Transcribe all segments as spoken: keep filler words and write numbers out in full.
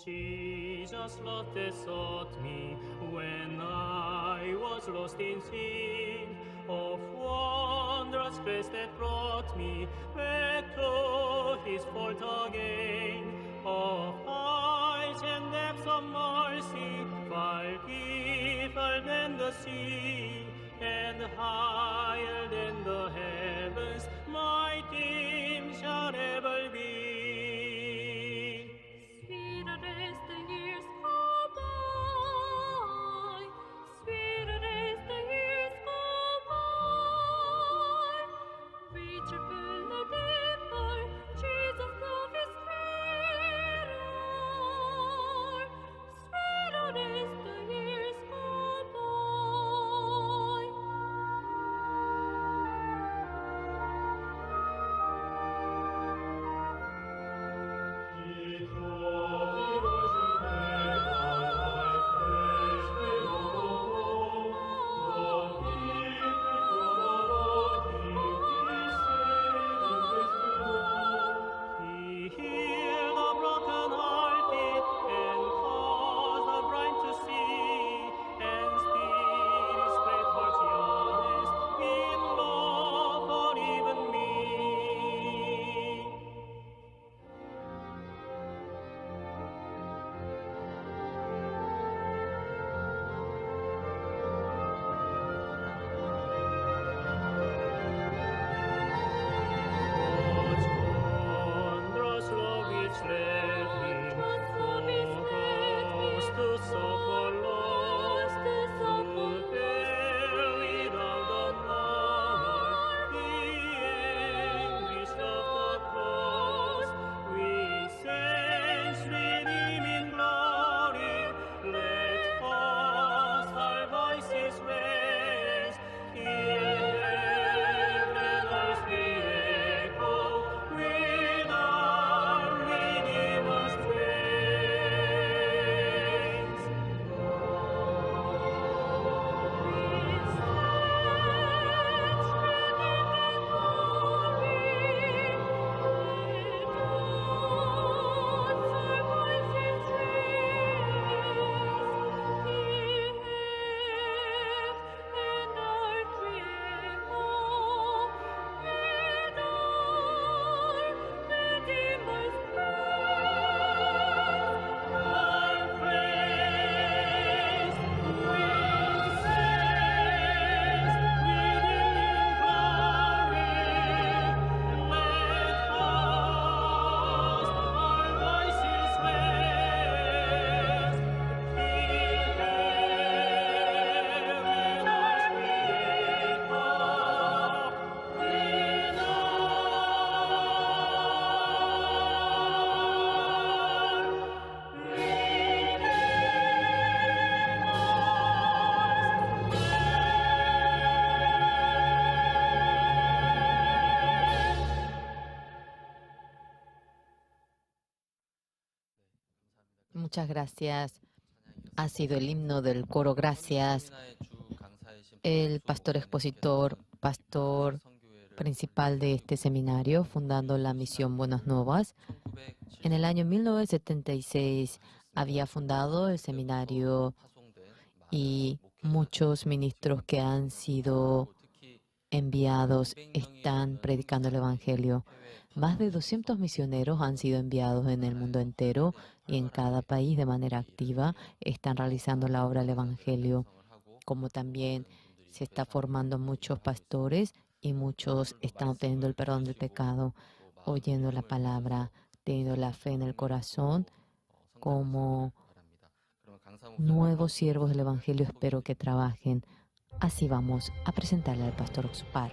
Jesus, Lord, that sought me when I was lost in sin. Of wondrous grace that brought me back to his fold again. Of heights and depths of mercy, far deeper than the sea, and higher than the heavens, my dreams shall ever be. Sweeter as the years go by, sweeter as the years go by, richer, fuller, deeper, Jesus' love is sweeter. Sweeter as the years go by. He healed the brokenhearted and caused the blind to see, and stirred his great heart's yearnings in love for even me. Saints redeeming glory, let us our voices raise, till heaven earth be echo with our Redeemer's praise. Muchas gracias. Ha sido el himno del coro Gracias. El pastor expositor, pastor principal de este seminario, fundando la misión Buenas Nuevas. En el año mil novecientos setenta y seis había fundado el seminario y muchos ministros que han sido enviados están predicando el evangelio. Más de doscientos misioneros han sido enviados en el mundo entero y en cada país de manera activa están realizando la obra del evangelio, como también se está formando muchos pastores y muchos están obteniendo el perdón del pecado, oyendo la palabra, teniendo la fe en el corazón como nuevos siervos del evangelio. Espero que trabajen. Así vamos a presentarle al pastor Oxupar.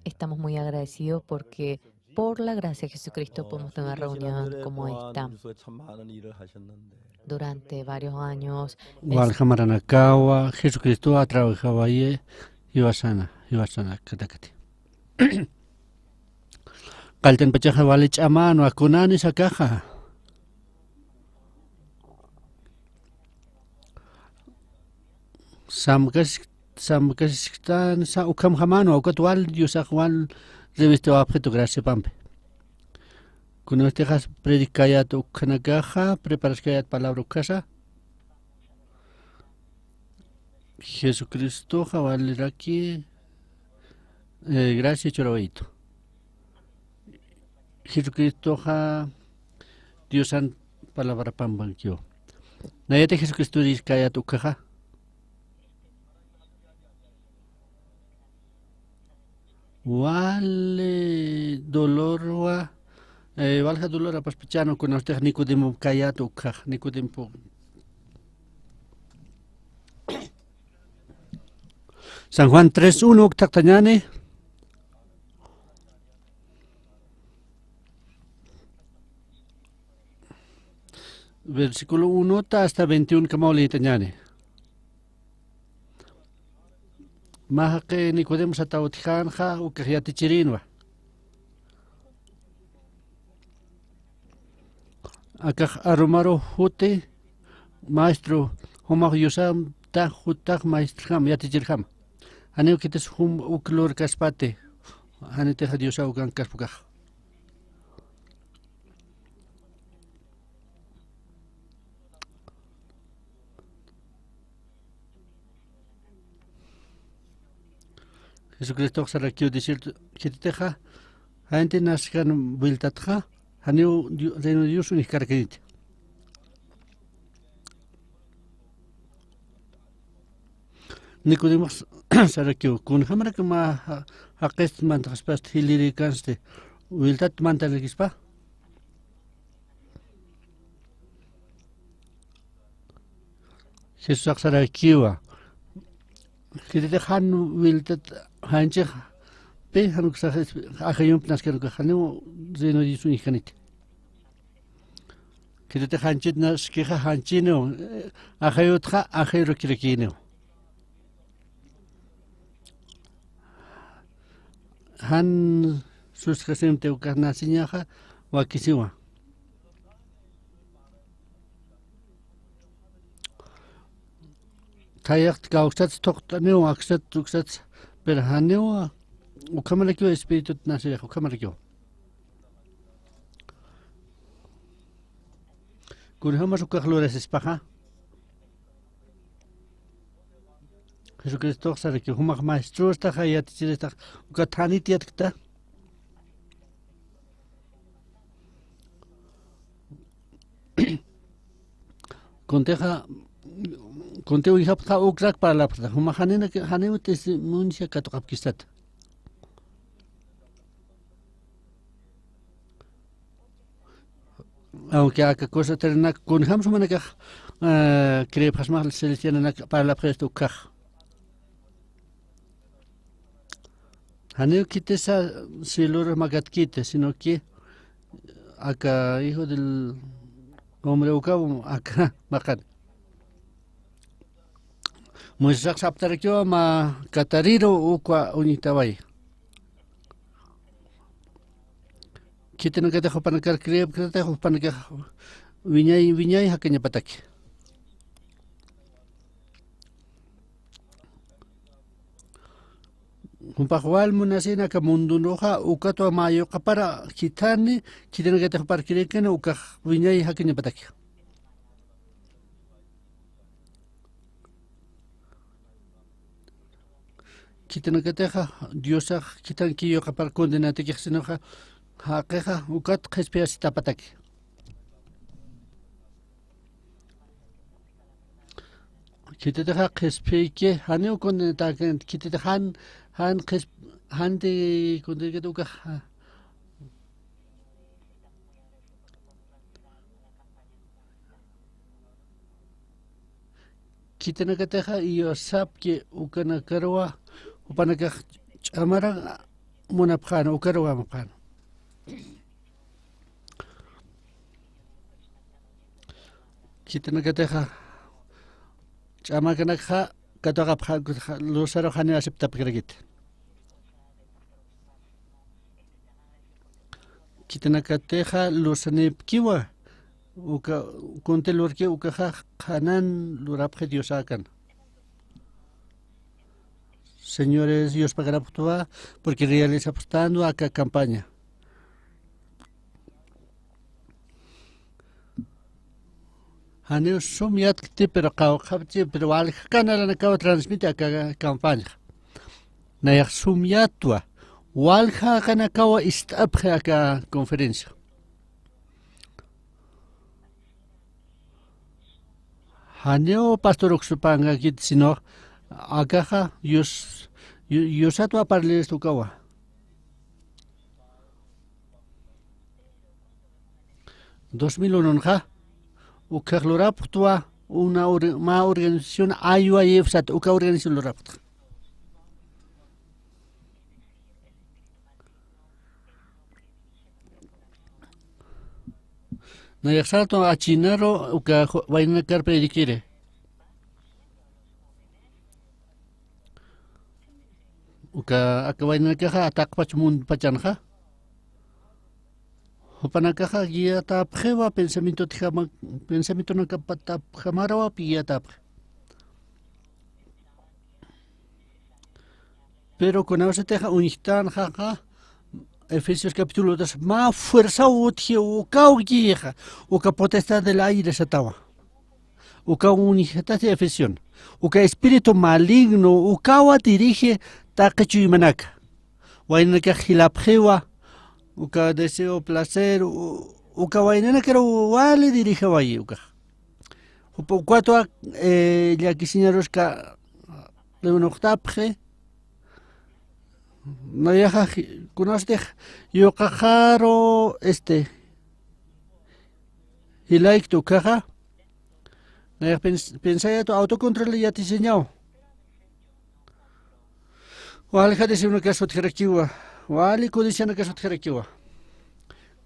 Estamos muy agradecidos porque por la gracia de Jesucristo podemos tener una reunión como esta. Durante varios años, es- Walja maranakawa, Jesucristo atrabajawaye, jiwasana, jiwasana, katakati. Qalltan pachaxa wali ch'amanwa, kunani sakaxa. Samkas-, samkasktan sa ukhamjamanwa, ukat wal Diosax wal revista wapxitu graciapampi. Kunastixas predicayat ukhanakaxa, preparaskayat palabra ukhasa. Jesucristoxa waliraki, eh, gracia churawayitu. Jesucristoxa Diosan palabrapampankiw. Nayati Jesucristo kayat ukhaxa. Wali dolorwa, eh, walja dolor apaspachanu kunastix Nicodemo kayat ukhax, Nicodemo. San Juan tres uno uktaqtañani. Versículo uno ta hasta veintiuno kamaw liytañani. Mä jaqi Nicodemo sataw utjänxa, ukax yatichirinwa. Akax arumaru juti, maestro, jumax Diosanta jutax maestrjam, yatichirjam. Janiw khitis jum uk lurkaspati, janitixa Diosaw ukankaspa ukax. Jesucristox sarakiw decir, khititixa, janti naskan vueltatxa, janiw Dio-, reino de Dios uñjkarkiniti. Nicodemox sarakiw, kunjamarak mä ja-, jaqist mantaxaspasti jilirikansti, vueltat mantarakispa. Jesusax sarakiwa. Khititix jan vueltat janchix pi jan uksax ajayump naskan ukax janiw reino de Dios uñjkaniti. Khititix janchit naskixa janchiniw, ajayutxa ajayurakïniw. Jan sustjasimti ukax nasiñaxa wakisiwa. Thayaxt kawksats thuqt'aniw, aksats uksats, pero janiw ukhamarakiw espiritut nasirix, ukhamarakiw. Kunjamas ukax lurasispaxa. Jesucristox sarakiw, jumax maestrostaxa, yatichiristax, ukat janit yatkta. Kuntixa, kuntiw uñjapxta ukrak parlapxta, jumax janinak, janiw testimonio katuqapkistata. Aunque aka cosa terrenak kunjam sumanakax, eh, creepxasmax celestialnanak parlapxista ukkhax. Janiw khitisa cielor makatkiti, sino que aka hijo del hombre ukaw aka maqan. Moisesax saptarakiwa mä katariru ukwa uñjtaway. Khitinakatix jupanakar creepktatix jupanakax wiñay, wiñay jakañapataki. Jupax wal munasina aka mundunuxa ukatwa mä yuqapara khithani, khitinakatix jupar creekani ukax wiñay jakañapataki. Khitinakatixa Diosax khithanki yuqapar condenatakix sinoxa, jaqixa ukat qhispiyasitapataki. Khititixa qhispiyki, janiw condenatakin, khititixa jan, jan qhisp-, janti condenakit ukax, ja. Khitinakatixa iyawsapki ukanakaruwa, jupanakax ch'amaran munapxäna, ukaruwa amapxäna. Khitinakatixa ch'amakanakxa katuqapxä, Luzaruxa janiw aceptapkirakiti. Khitinakatixa luzanipkiwa, uka kunti lurki ukaxa qhanan lurapxi Diosäkana. Señores, yuspagarapxtwa, porque realizapxtanwa aka campaña. Janiw sum yatkti, pero qawqhapchi, pero waljakan alanakaw transmite aka campaña. Nayax sum yatwa, waljakanakaw ist'apxi aka conferencia. Janiw pastor uksupankakit, sino akaxa Dios, Diosatwa parliristu ukawa. Dos mil unonxa ukhax lurapxtwa una or-, mä organización aywa yipsat uka organización lurapxtxa. Nayaxsatwa achinaru uka ju-, waynanakar predikiri. Uka aka waynanakaxa taqpach munpachanxa. Jupanakaxa guiatapxiwa pensamiento tijama-, pensamiento nakapatapjamarawa guiatapxi. Pero kunawsatixa uñjtanxaxa, Efesios capítulo dos, mä fuerzaw utji ukaw guixa, uka potestad del aire satawa. Ukaw uñjtasi Efesión. Uka espíritu maligno, ukawa dirige taqi chuymanaka. Waynanakax jilapxiwa, uka deseo, placer, u-, uka waynanakaru wali dirijawayi ukax. Jupa ukwatwa, eh, llakisiñaruska, leonoxtapxi, nayaxa, kunasatix, yuqaxaru, este, jilaykta ukaxa, nayax pens-, pensayatu autocontrol yatichiñaw. Walja deseonakax utjarakiwa, wali codicianakax utjarakiwa.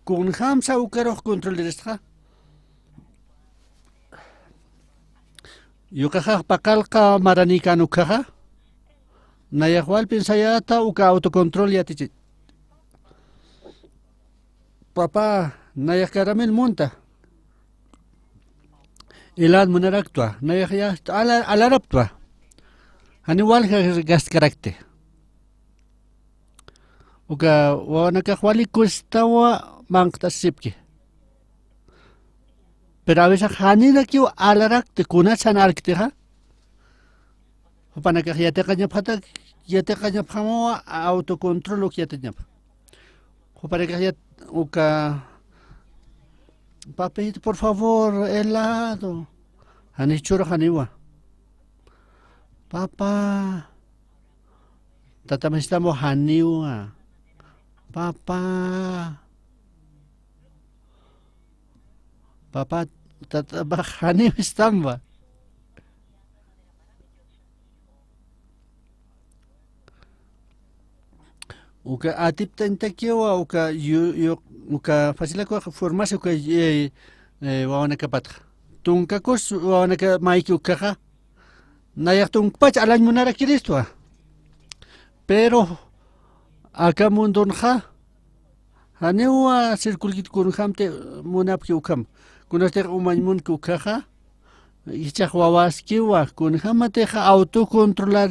Kunjamsa ukarux control diristxa. Yuqaxax paqallqa maranïkän ukkhaxa, nayax wal pensayäta uka autocontrol yatichi. Papá, nayax caramel munta. Helado munaraktwa, nayax ya ala-, alaraptwa. Janiw walja gastkarakti. Uka wawanakax wali kustawa manq'tasipki. Pero a veces janirakiw alarakti, kunatsan arktixa. Jupanakax yatiqañapxatak, yatiqañapxamawa autocontrol uk yatiñapxa. Jupanakax yat-, uka, "Papito, por favor, helado." Janichur janiwa. "Papá." Tata, mistam janiwa. "Papá." Papá, tata, janiw istamwa. Uka atiptañtakiwa, uka yu-, yu-, uka facilakwa formasi uka, eh, eh, wawanakapatxa. Tunkakus wawanaka mayki ukkhaxa. Nayax tunkpach alañ munarakiristwa. Pero aka mundunxa, janiwa circulkit kunjamti munapki ukham. Kunastix umañ munki ukkhaxa, jichhax wawaskiwa, kunjamatixa autocontrolar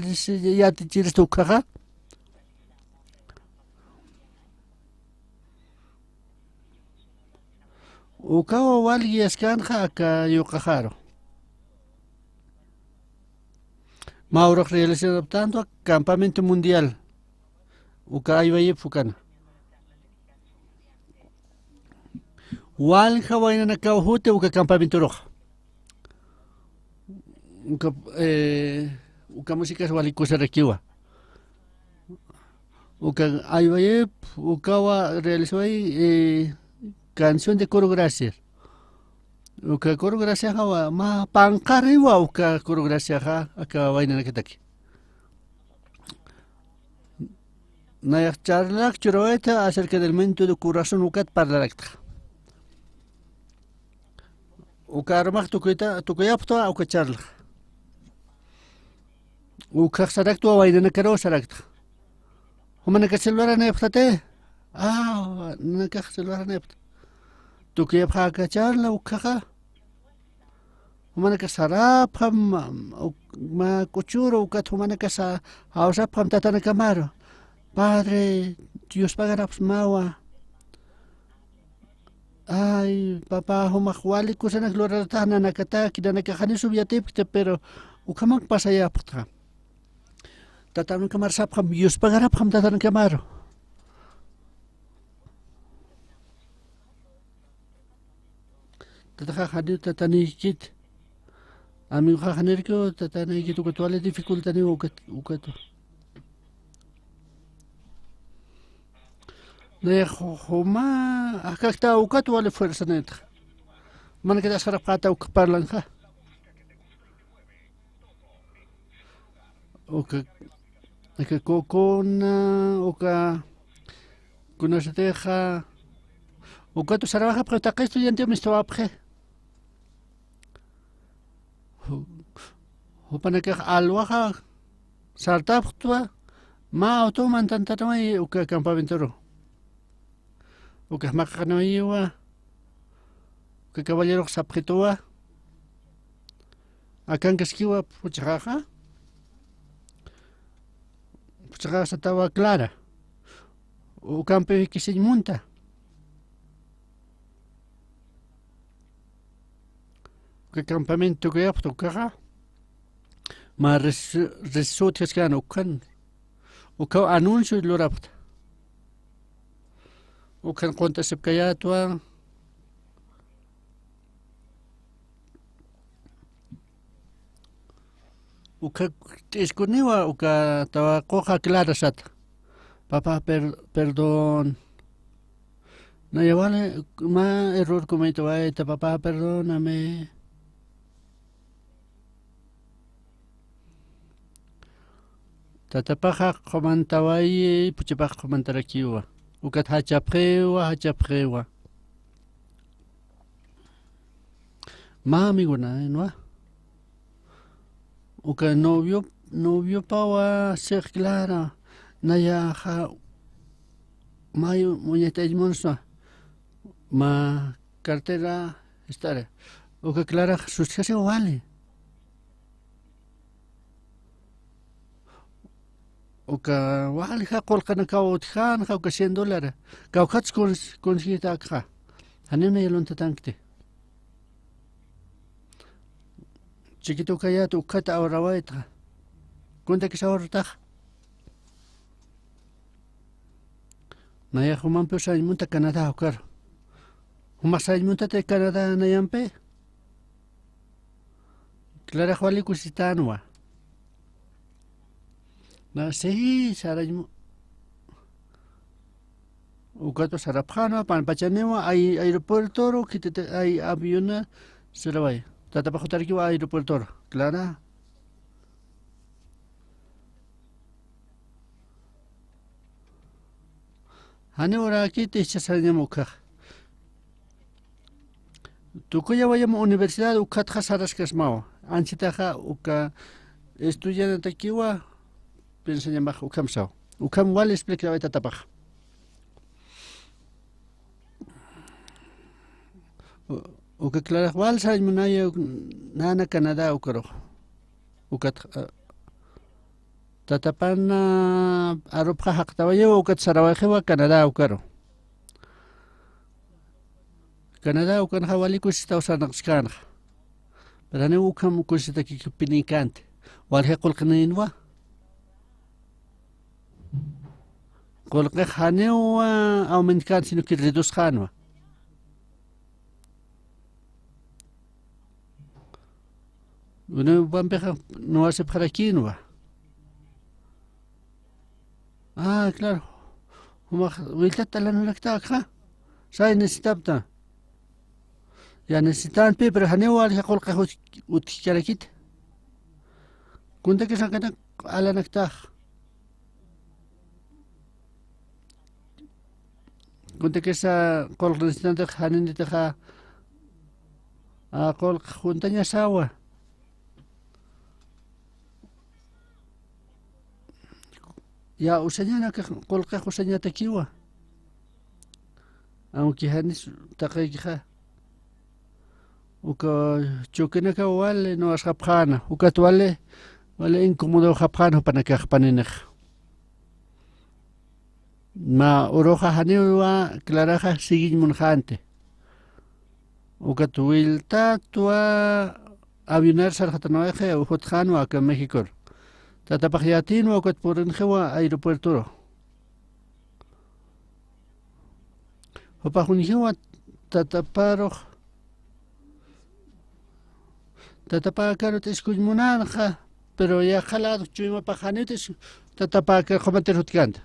yatichirista ukkhaxa. Ukawa wal guiaskänxa aka yuqaxaru. Mä urux realizaraptänwa campamento mundial. Uka aywayipx ukana. Walja waynanakaw juti uka campamentoruxa. Uka, eh, uka músicas wali kusarakiwa. Uka aywayip, ukawa realizaway, eh, canción de coro gracias. Uka coro graciaxa mä panqariwa uka coro graciaxa aka waynanakataki. Nayax charlak churawayta acerca del mento de corazón ukat parlarakta. Uka arumax tukuyta, tukuyapxtwa uka charlax. Ukkhax saraktwa waynanakaruw sarakta. Jumanakax celular anayapxtati. Ah, nanakax celular anayapxta. Tukuyapxä aka charla ukkhaxa. Jumanakax sarapxam, uk-, mä k'uchuru ukat jumanakax sa-, jawsapxam tatanakamaru. Padre, Dios pagarapxsmawa. Ay, papá, jumax wali kusanak luraratax nanakataki, nanakax janiw sub yatipkta, pero ukhamank pasayapxta. Tatanakamaru sapxam, Dios pagarapxam tatanakamaru. Tataxa janiw tataniykit. Amigoxa janirkiw tataniykit ukat wali dificultaniw ukat, ukat. Nayax ju-, juma, akakta ukat wali fuerzanayta. Manakit asarapxäta uk parlanxa. Uka, uka kukuna, uka, kunasatixa, ukatu sarawayapxi taqi estudiante mistawapxi. Ju-, jupanakax alwaxa sartapxtwa, mä awtuw mantantanwa uka campamentoru. Ukax maqaqinawayiwa, uka caballerox sapxituwa, akankaskiwa phuchhaxaxa, phuchhaxaxa satawa Clara, ukampi wikisiñ munta. Uka campamento tukuyapxta ukaxa, mä res-, resut utjaskän ukhan, ukaw anuncio lurapxta. Ukhan qunt'asipkayätwa. Uka t'iskuniwa uka tawaquxa Clara sata. Papá, per-, perdón. Naya wali mä error cometawayta, papá, perdóname. Tatapaxa qumantawayi, phuchhapax qumantarakiwa. Ukat jachapxiwa, jachapxiwa. Mä amigonanwa. Uka novio, noviopawa six Clara, nayaxa may uñat'añ munswa, mä cartera ist'ara. Uka Clarax sustjasiwa wali. Uka walixa qullqinakaw utjänxa uka cien dólar. Kawkhatsa cons-, conseguitäkxa. Janiw naya luntatankti. Chiquito ukayät ukkhat awrawaytxa. Kuntakis awrutax. Nayax jumampiw sañ munta Canadá ukaru. Jumax sañ muntati Canadá nayampi. Clarax wali kusitänwa. Na, sí, sarañ mu-, ukatu sarapxänwa, panpachaniwa, ay, aeropuertoru, khititi, ay, aviona, saraway. Tatapax jutarakiwa aeropuertoru. Clara. Janiw urakiti jichha sarañam ukkhax. Tukuyawayam universidad ukkhatxa saraskasmawa. Anchitaxa uka estudianatakiwa pensañamax ukham saw. Ukham wali explicaway tatapax. U-, uka Clarax wal sañ munaya uk-, nana Canadá ukarux. Ukat, ah, tatapana arupxa jaqtawayiwa ukat sarawayxiwa Canadá ukaru. Canadá ukanxa wali kusistaw sarnaqchkänxa. Pero janiw ukham kusitakipinïkänti. Walji qullqinïnwa. Qullqix janiw, ah, aumentkänti, sino que redusxänwa. Unampampixa nuwasipxarakïnwa. Ah, claro. Jumax wiltat t'alanurakta akxa. Say necesitapta. Ya necesitanpi, pero janiw walja qullqix ut-, utjkarakit. Kuntakisa kanak alanaktax. Kuntakisa qullq necesitantix janinitixa, a, qullq juntañasawa. Ya usañanakax qullqix usañatakiwa. Aunque janis taqiykixa. Uka chukinaka wali nuwasxapxäna, ukat wali, wali incomodawxapxäna jupanakax paninix. Mä uruxa janiwa Claraxa siguiñ munxänti. Ukat wiltatwa avionar sarxatanwayxi jutxänwa aka Mexicor. Tatapax yatïnwa ukat purinxiwa aeropuertoru. Jupax uñjiwa tataparux. Tatapäkaru t'iskuñ munänxa, pero yaqha lado chuymapax janiw t'is-, tatapäkar qumatir jutkänta.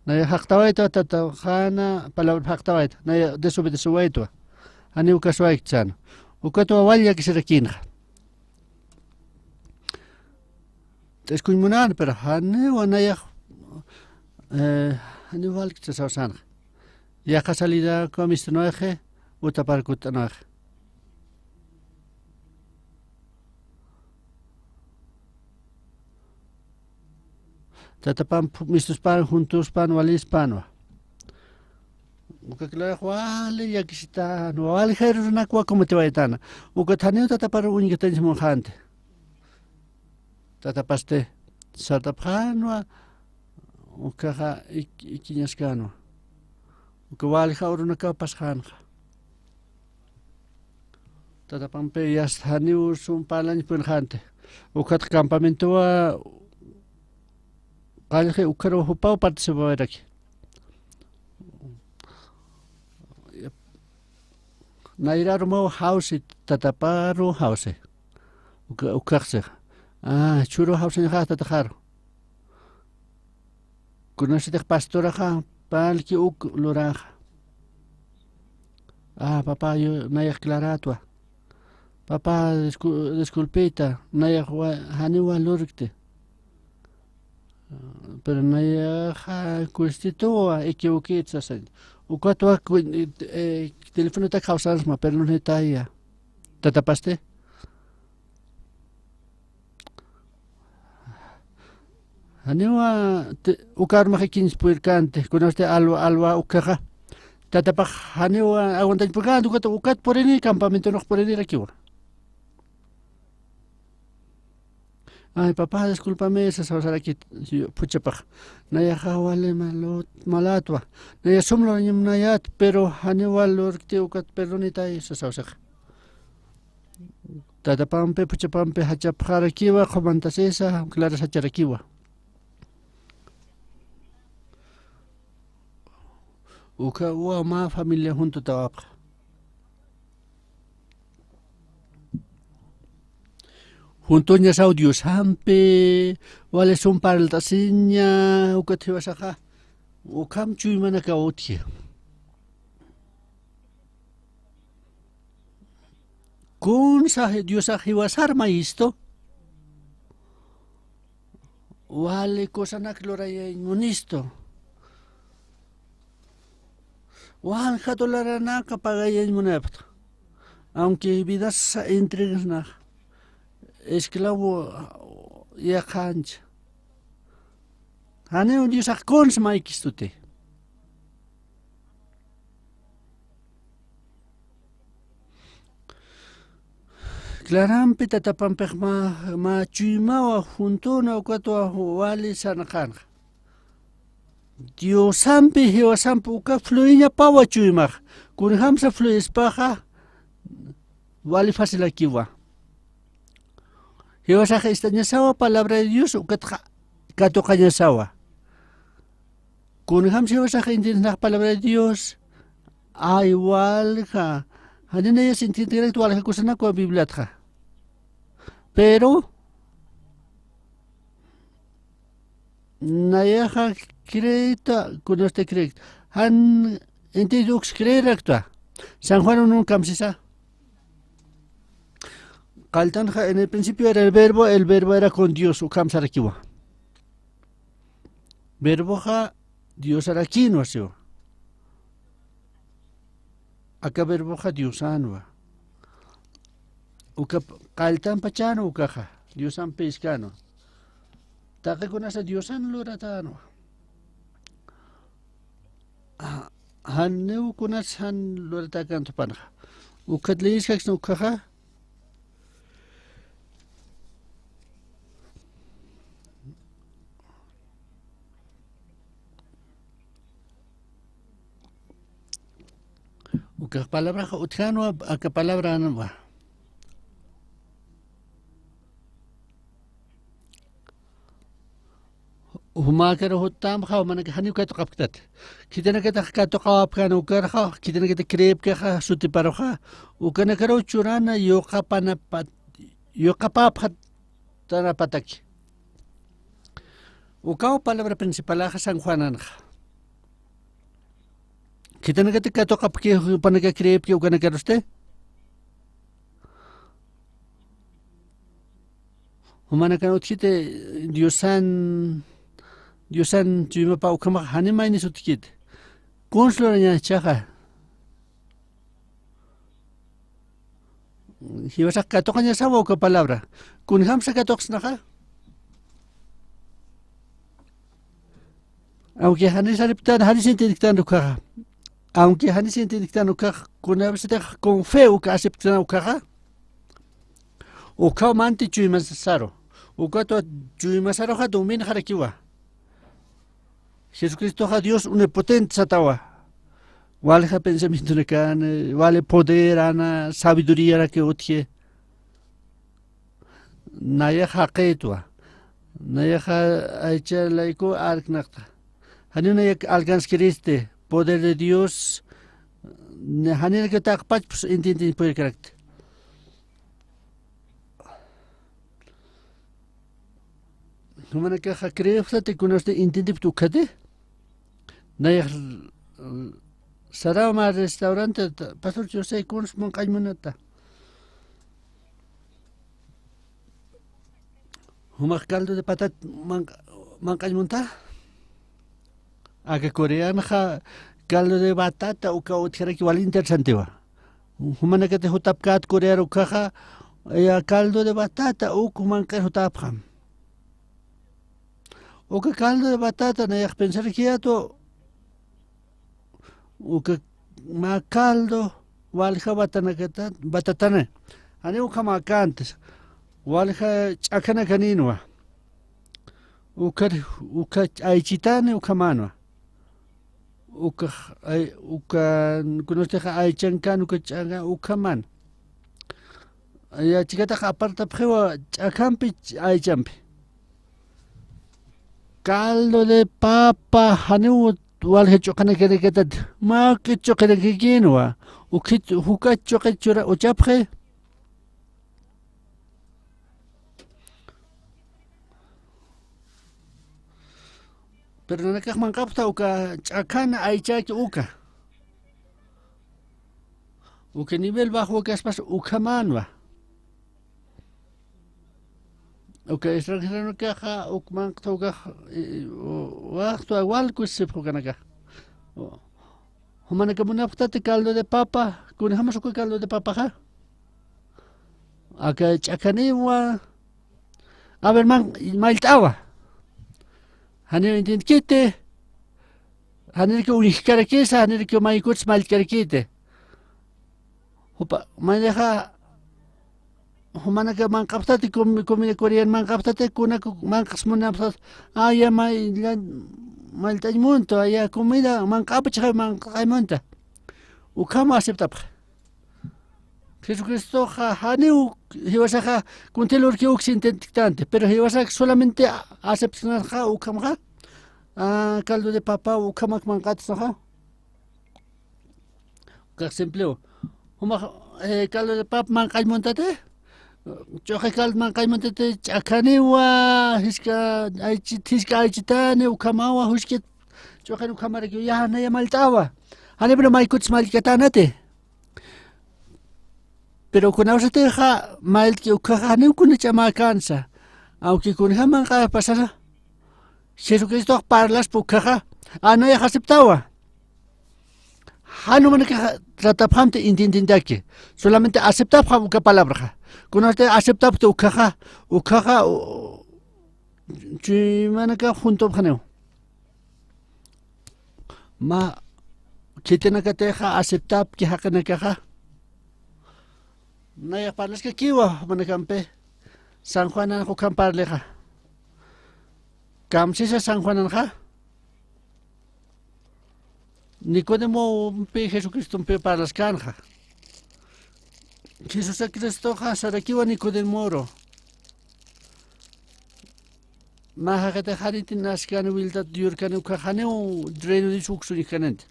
Nayax jaqtawaytwa, tataxäna palabra jaqtawayta, nayax desobedecewaytwa. Janiw kaswaykta säna. Ukatwa wal llakisirakïnxa. T'iskuñ munän, pero janiwa nayax, eh, janiw walkta sasawsänxa. Yaqha salida kamistunwayxi, utapar kutt'anwayxi. Tatapamp mistuspan, juntuspan, walispanwa. Uka Clarax wali llakisitanwa, wali jayru runakwa kumatiwaytana. Ukat janiw tatapar uñkatañsa munxänti. Tatapasti sartapxänwa, ukaxa ik-, ikiñaskänwa. Uka walja urunakaw pasxänxa. Tatapampi yasta janiw sum parlañ purxänti. Ukat campamentowa qallqi ukaru jupaw participawayraki. Nayrarumaw jawsi, tataparu jawsi. Uka, ukaxsi. Ah, churu jawsañaxa tataxaru. Kunasitix pastoraxa, parlki uk luraxa. Ah, papá, yo, nayax Claratwa. Papá, discu-, disculpita, nayax wa-, janiwa lurkti. Pero nayaxa constituwa equivoquït sasañ. Ukatwa cu-, eh, telefonotak jawsansma, pero no necesitaya. Tatapasti. Janiwa te-, ukarmax ikiñs purkänti, kunasti alwa, alwa ukaxa. Tatapax janiwa aguantañ purkänti, ukat, ukat purini, campamentonux purinirakiwa. Ay, papá, discúlpame, sasawsarakit, phuchhapax. Nayaxa wali malut-, malätwa. Nayax sum lurañ munayät, pero janiw lurkti ukat perdonitay, sasawsaxa. Tatapampi, phuchhapampi jachapxarakiwa, qumantasisa, Clara sacharakiwa. Uka uwa mä familia juntutawapxa. Juntuñasaw Diosampi, wali sum parlt'asiña, ukat jiwasaxa, ukham chuymanakaw utji. Kunsa Diosax jiwasar mayistu, wali kusanak lurayañ munistu. Walja dolaranaka pagayañ munapxta. Aunque vidasa entregasnax, esclavo yaqhancha. Janiw Diosax kunsa maykistuti. Clarampi tatapampix mä, mä chuymawa juntuna ukatwa wali sarnaqanxa. Diosampi, jiwasampi uka fluiñapawa chuymax. Kunjamsa fluispaxa wali facilakiwa. Jiwasax istañasawa palabra de Dios, ukatxa katuqañasawa. Kunjam jiwasax entiendesnax palabra de Dios, ay walja. Janinayas entienderakta walja kusanakwa Bibliatxa. Pero nayaxa creekta, kunasti creekta. Jan entiende uks creeraktwa. San Juan uno kamsisa. Qalltanxa, en el principio era el Verbo, el Verbo era con Dios, ukham sarakiwa. Verboxa Diosarakïnwa siwa. Aka Verboxa Diosänwa. Uka qalltanpachänwa ukaxa, Diosamp phiskanwa. Taqi kunasa Diosan luratänwa. Ah, janiw kunas jan luratäkänti jupanxa. Ukat leyes jaksna ukaxa. Ukax palabraxa utjänwa, aka palabränwa. Jumäkar juttamxa, jumanakax janiw katuqapktat. Khitinakatax katuqawapkän ukarxa, khitinakatax creepkixa sutiparuxa, ukanakaruw churana yuqapanapat-, yuqapäpxatanapataki. Ukaw palabra principalaxa San Juananxa. Khitinakatax katuqapki, jupanakax creepki ukanakarusti. Jumanakan utjiti Diosan, Diosan chuymapa ukhamax jani maynis utjkiti. Kuns lurañäni jichhaxa. Jiwasax katuqañasawa uka palabra. Kunjamsa katuqsnaxa. Aunque jani saripktan, jani entiendiktan ukaxa. Aunque jani entiendiktan ukaxa, kunapsitix con fe uka aceptktan ukaxa. Ukhaw manti chuymasaru. Ukatwa chuymasaruxa dominxarakiwa. Jesucristoxa Dios omnipotente satawa. Walja pensamientonakan, wali poder, ana sabiduríaraki utji. Nayax jaqïtwa. Nayaxa aycha layku arknaqta. Janiw nayak alcanzkiristi. Poder de Dios. Janiraki taqpach, pues, entiendiñ puyirkarakti. Jumanakaxa creepxtati, kunasti entiendipkti ukhati. Nayax, mm, saraw mä restaurante, ta-, pastor José, kuns manq'añ munata. Jumax caldo de patata manq-, manq'añ munta. Aka coreanxa caldo de batata uka utjaraki wal interesantiwa. Jumanakati jutapkät Corear ukaxa, ya, caldo de batata uk manq'ir jutapxam. Uka caldo de batata nayax pensarkiyätwa, uka mä caldo walja batanakata, batatana. Janiw ukhamäkänti. Walja ch'akhanakanïnwa. Uka, uka aychitani ukhamänwa. Uka, ay, uka, kunastix aychankan, uka ch'akan, ukhaman. Ya, chikatax apartapxiwa ch'akampi, aychampi. Caldo de papa, janiw walja ch'uqinakirikitati. Mä juk'it ch'uqinakikïnwa. Ukhit, juk'at ch'uqit chura uchapxi. Pero nanakax manq'apxta uka ch'akan aychaki uka. Uka nivel bajo kaspas ukhamänwa. Uka extranjeronakaxa uk manq'ta ukax, eh, waxtwa wal kusisipx ukanakax. Jumanakax munapxtati caldo de papa, kunjamas uka caldo de papaxa. Aka ch'akaniwa. A ver, man, mallt'awa. Janiw entiendkiti. Janirki uñjkarakisa, janirki maykuts mallt'karakiti. Jupa, maynixa, jumanaka manq'apxtati, com-, comida coreana manq'apxtati, kunak manq'as munapxtati. Aya, may, la, mallt'añ munta, aya, comida manq'apxi, manq'añ munta. Ukham aceptapxi. Jesucristoxa janiw jiwasaxa kunthilurki uk sintentiktanti, pero jiwasax solamente aceptnaxa ukhamxa, ah, caldo de papa ukhamak manq'atsnaxa. Ukax simple. Jumax, eh, caldo de papa manq'añ muntati, ch'uqi caldo manq'añ muntati, ch'akaniwa, jisk'a aychit, jisk'a aychitani, ukhamawa, jusk'it ch'uqin ukhamarakiwa, ya, naya mallt'awa. Janipuni maykuts mallt'katänati. Pero kunawsatixa mayllt'ki ukkhaxa janiw kuna ch'amäkänsa. Aunque kunjam manq'ax pasara, Jesucristox parlaspa ukkhaxa, a, nayax aceptawa. Jan jumanakax tratapxamti entiendentaki. Solamente aceptapxam uka palabraxa. Kunasti aceptapxti ukkhaxa, ukkhaxa, u-, chuymanakax juntupxaniw. Mä khitinakatixa aceptapki jaqinakaxa. Nayax parlaskakiwa jumanakampi. San Juanan ukham parlixa. Kamsisa San Juananxa. Nicodemompi Jesucristompi parlaskänxa. Jesusa Cristoxa sarakiwa Nicodemoru. Mä jaqitix janiti naskani, wiltat yurkani, ukkhax janiw reino de Dios uksuñjkananti.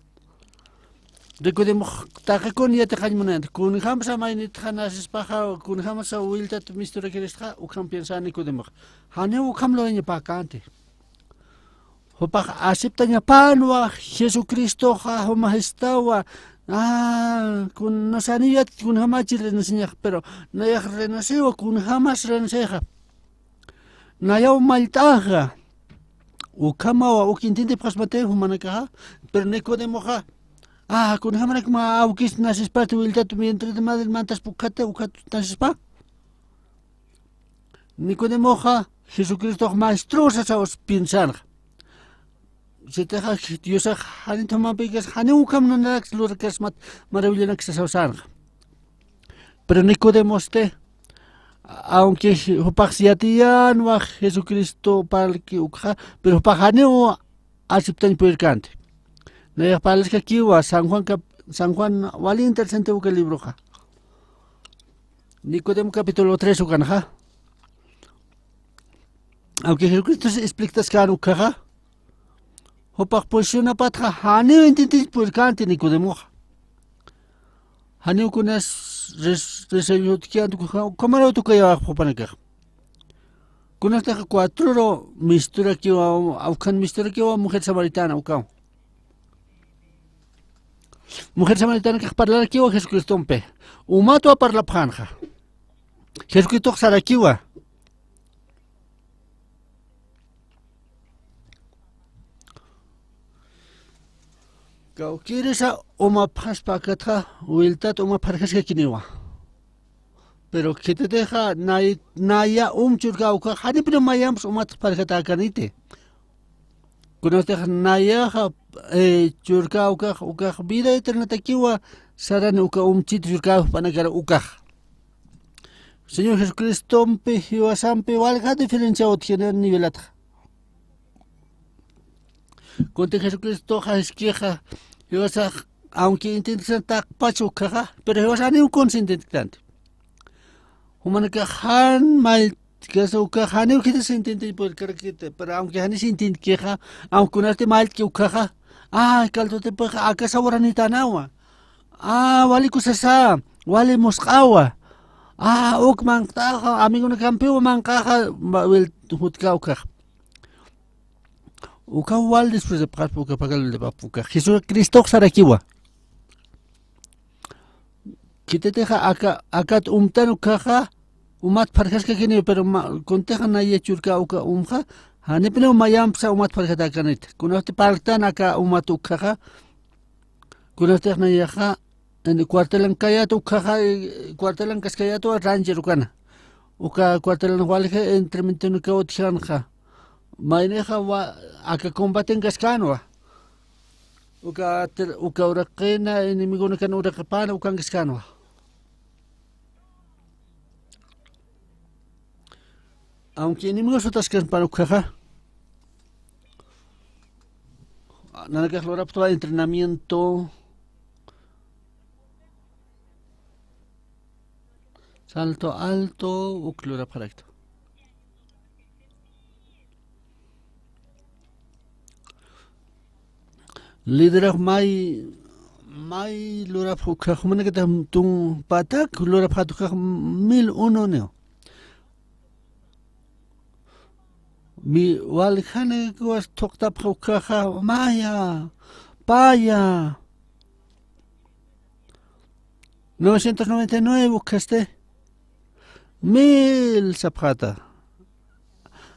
Nicodemox taqi kun yatiqañ munanti. Kunjamsa maynitxa nasispaxa, kunjamsa wiltat misturakiristxa, ukham piensa Nicodemox. Janiw ukham lurañapäkänti. Jupax aceptañapänwa Jesucristoxa, juma jistawa. Ah, kun, no sé, janiw yatiti kunjamachi renaciñax, pero nayax renaciwa, kunjamas renacixa. Nayaw mallt'axa. Ukhamawa, uk entiendipxasmati jumanakaxa, pero Nicodemoxa, ah, kunjamanak mä awkis nacispati, wiltat vientre de madre mantaspa ukkhat, ukkhat nacispa. Nicodemoxa, Jesucristox maestrosa sasaw piensänxa. Sitixa Diosax janit jumapikas, janiw ukham nanaraks lurakasmat, maravillanaksa sasänxa. Pero Nicodemosti, aunque jupax yatiyänwa Jesucristo parlki ukxa, pero jupax janiw aceptañ puyirkänti. Nayax parlaskakiwa San Juan cap-, San Juan wali interesante uka libroxa. Nicodemo capítulo tres ukanxa. Aunque Jesucristo explicaskän ukxa, jupax posicionapatxa janiw entiendiñ puyirkänti Nicodemoxa. Janiw kunas res-, recibiw utjkänti ukxa, ukhamaraw tukayawax jupanakax. Kunastaxa cuatroru misturakiwa, ukhan misturakiwa mujer samaritana ukaw. Mujer samaritanakax parlarakiwa Jesucristompi. Umatwa parlapxänxa. Jesucristox sarakiwa. Kawkïrisa umapxaspa akatxa, wiltat uma pharjaskakiniwa. Pero khititixa nay-, naya um churkä ukxa, janipiniw mayamps umat pharjatäkäniti. Kunatix nayaxa, eh, churkä ukax, ukax vida eternatakiwa sarani uka umchit churkä jupanakar ukax. Señor Jesucristompi, jiwasampi walja diferencia utjini nivelatxa. Kunti Jesucristoxa jiskixa, jiwasax, aunque entiendiktan taqpach ukhaxa, pero jiwasax janiw kunsa entiendiktanti. Jumanakax jan maylltkasa ukax janiw khitis entiendiñ puyirkarakiti, pero aunque janis entiendikixa, aunque kunasti maylltki ukhaxa, ay, kaltutipixa aka sawaranitanawa. Ah, wali kusasa, wali musq'awa. Ah, uk manq'taxa, amigonakampiwa manq'axa, ma-, wil-, jutkä ukhaxa. Uka wal despreciapxaspa, uka pagal de papuka. Jesucristox sarakiwa. Khititixa aka, akat umtan ukhaxa, umat pharjaskakini, pero ma-, kuntixa naya churkä uka umxa, janipiniw mayampsa umat pharjatäkäniti. Kunasti parltan aka umat ukhaxa, kunastix nayaxa, en cuartelan kayat ukhaxa, eh, cuartelan kaskayatwa Ranger ukana. Uka cuartelan walja entrementenakaw utjkänxa. Maynixa wa-, aka combaten kaskänwa. Uka ter-, uka uraqina, enemigonakan uraqipäna, ukan kaskänwa. Aunque enemigos utaskan para ukhaxa. Nanakax lurapxtwa entrenamiento. Salto alto, uk lurapxarakta. Liderazgo may, may lurapx ukhax, jumanakatix tun patak lurapxat ukhax mil uno niw. Mi waljanakawas thuqtapxa ukhaxa, maya, paya. Novecientos noventa y nueve ukhasti, mil sapxata.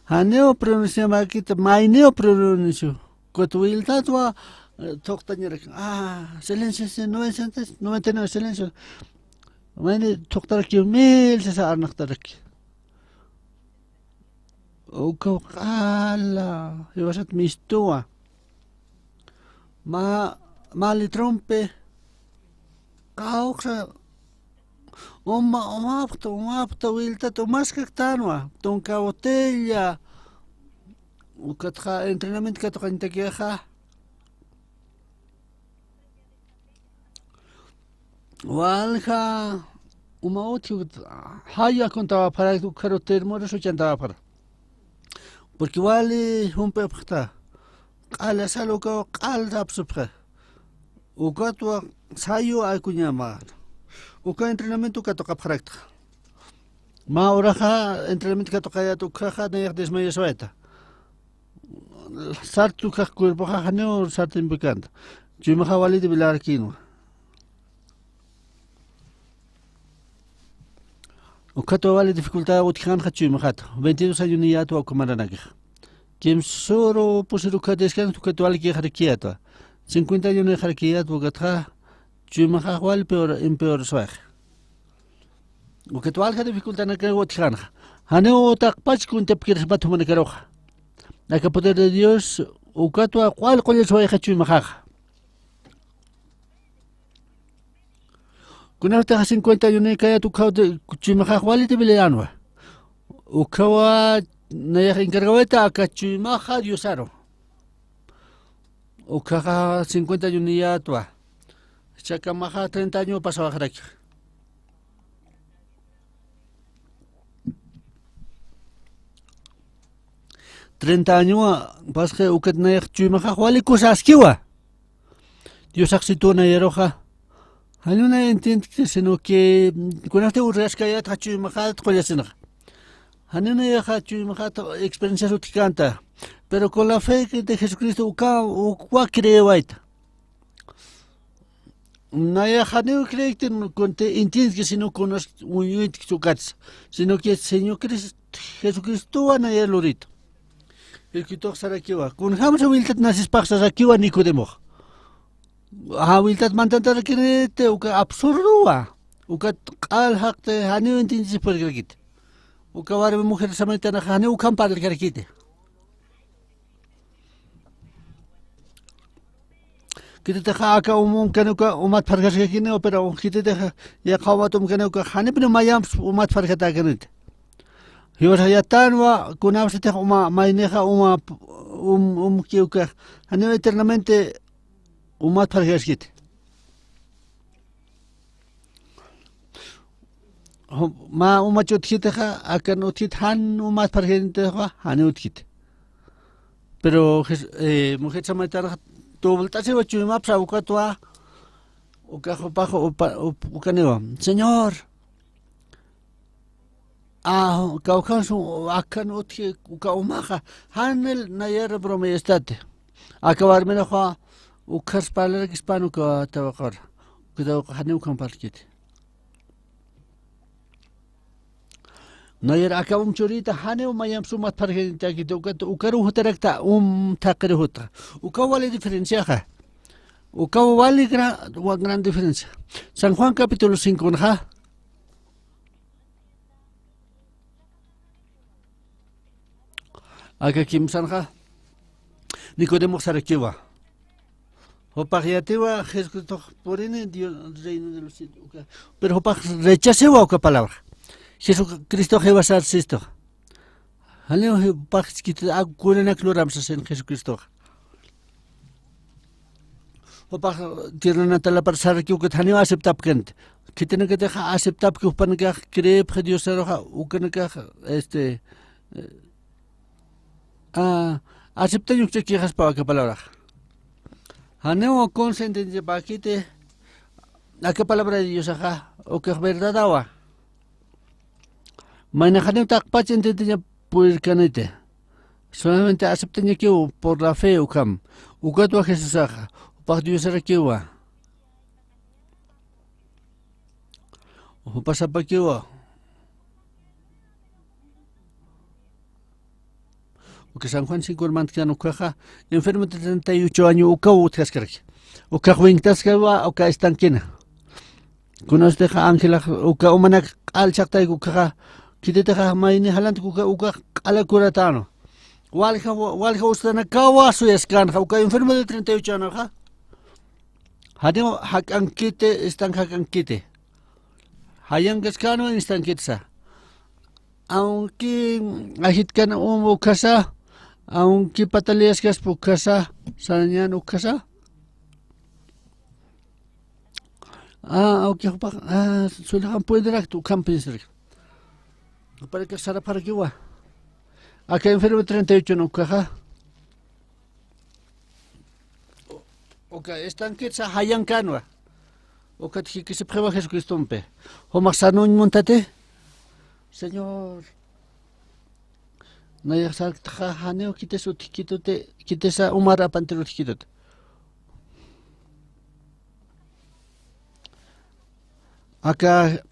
Janiw pronunciamäkiti, mayniw pronuncio. Ukat wiltatwa, eh, thuqtañarak. Ah, silencio, sí, novecientos noventa y nueve, silencio. Mayni thuqtarakiw, mil sisa arnaqtaraki. Ukaw q'ala, jiwasat mistuwa. Mä, mä litrumpi, qawqsa, uma, umapxta, umapxta, wiltat umaskaktänwa, tunka botella. Ukatxa entrenamiento katuqañatakixa. Walja uma utji, jaya kuntawaparak, ukharu termorus uchantawapara. Porque wali jump'ipxta, q'ala sal ukaw q'al sapsupxa. Ukatwa sayu akuñama. Uka entrenamiento katuqapxarakta. Mä uraxa entrenamiento katuqayät ukhaxa nayax desmayaswayta. Sartu ukax cuerpoxa janiw sartimpikänta. Chuymaxa wali debilarkinwa. Ukatwa wali dificultad utjkänxa chuymaxat. Veintidós años niyätwa uka maranakixa. Kimsüru pusir uka descanso ukat wali kixarakiyätwa. Cincuenta años nixarakiyätwa ukatxa. Chuymaxax wali peor, empeorswaxa. Ukat walja dificultadnakaw utjkänxa. Janiw taqpach kuntapkirispat jumanakaruxa. Aka poder de Dios ukatwa q'al qullaswayxa chuymaxaxa. Kunapxtaxa cincuenta años niyätwa ukhaw de, chuymaxax wali debiliränwa. Ukhawa nayax encargawayta aka chuymaxa Diosaru. Ukhaxa cincuenta años niyätwa. Jichhakamaxa treinta años pasawaxaraki. Treinta años pasxi ukat nayax chuymaxax wali kusaskiwa. Diosax situ nayaruxa. Janiw nayax entiendkti, sino que kunasti urraskayätxa chuymaxat qullasinxa. Janiw nayaxa chuymaxat experiencias utjkänta. Pero con la fe de Jesucristo uka, ukwa creewayta. Nayax janiw creekti, kunti entiendki, sino kunas uñuytki ukatsa. Sino que Señor Cris-, Jesucristowa nayax lurita. Jesucristox sarakiwa. Kunjamsa wiltat nasispax sasakiwa Nicodemox. Ajá, wiltat mantantarakiriti, uka absurdowa. Ukat q'al jaqti, janiw entiendisipxarakiti. Uka warmi mujer samaritanaxa janiw ukham parlkarakiti. Khititixa aka um, umkaniw uka umat pharjaskakiniwa, pero khititixa yaqha umat umkaniw uka janipiniw mayamps umat pharjatäkaniti. Jiwasax yatänwa, kunapsitix uma, maynixa uma, um, umki ukax, janiw eternamente umat pharjaskiti. Ju-, mä umach utjitixa, akan utjit jan umat pharjayinitixa, janiw utjit. Pero Jes-, eh, mujer samaritanaxa tuwilt'asiwa chuymapsa ukatwa, ukax jupax upa-, up-, ukaniwa. Señor, a, kawkhansa akan utji uka umaxa, janil nayar bromeestati. Aka warmiraxa, ukhas parlarakispan uka tawaqar. Uka tawaqar janiw ukham parlkiti. Nayar aka um churita janiw mayamps umat pharjayintakiti, uka, ukaru jutarakta um thaqir juta. Uka wali diferenciaxa. Uka wali gra-, wa-, gran diferencia. San Juan capítulo cinco nxa. Aka kimsanxa, Nicodemox sarakiwa. Jupax yatiwa, Jesucristox purini, Dios, reino de los cielos, uka. Pero jupax rechasiwa uka palabra. Jesucristox jiwasar sistox. Janiw jupax chikiti, a, kunanak luram sasin Jesucristox. Jupax tierra natalapar sarakiw ukat janiw aceptapkanti. Khitinakatixa aceptapki jupanakax creepxi Diosaruxa, ukanakax, este, eh, a, aceptañ ukchakixaspa aka palabrax. Janiw conscienteñapäkiti, aka palabra de Diosaxa, ukax verdadawa. Mayni janiw taqpach entiendeña purirkaniti. Solamente aceptañakiw por la fe ukham. Ukatwa Jesusaxa, jupax Diosarakiwa. Jupasapakiwa. Uka San Juan cinco hermano, ukaxa enfermo de treinta y ocho año ukaw utjaskaraki. Ukax winktaskawa uka estanquena. Kunasutixa Ángela uka umanak q'al chaqtayku ukaxa, khititixa mayni jalanti uka, uka q'ala kuratanu. Walja, walja ustanakawa suyaskanxa, uka enfermo de treinta y ocho añoxa. Janiw jak'ankiti, estanque jak'ankiti. Jayankaskanu estanquetsa. Aunque ajitkan um ukhasa, aunque pataleaskaspa ukhasa, sarañan ukhasa. Ah, aunque jupax, ah, suylaxan puedirakta, ukham piensaraki. Juparaki saraparakiwa. Aka enfermo treinta y ocho no ukaxa. Uka estanquetsa jayankanwa. Ukat jikisipxiwa Jesucristompi. Jumax sanuñ muntati. Señor. Nayax sarktaxa janiw khitis utjkituti, khitisa umar apantir utjkituti. Aka,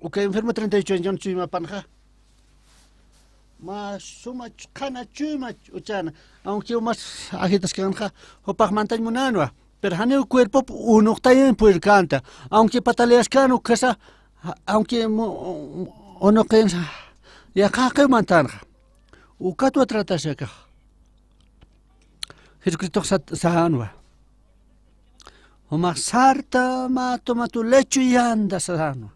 uka enfermo treinta y ocho años chuymapanxa. Mä suma ch-, qhana chuyma ch-, uchana. Aunque umas ajitaskanxa, jupax mantañ munanwa. Pero janiw cuerpop unuqtayan purirkänta. Aunque pataleaskan ukhasa, ja-, aunque mu-, unuqinsa, yaqaqiw mantanxa. Ukatwa tratasha akax. Jesucristox sat-, sänwa. Jumax sarta mä tomatu lecho yanta sänwa.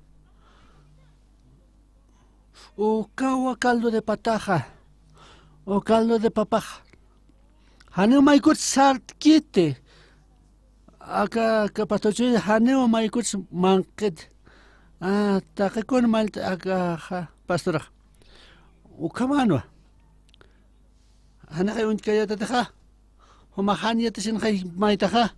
Ukawa caldo de pataxa. O caldo de papaxa. Janiw maykut sartkiti. Aka, aka pastorachi janiw maykut manqkiti. Ah, taqikun mallta aka, ja, pastoraxa. Ukhamanwa. Janixay uñtkayatatixa. Jumax jan yatisinxay maytaxa.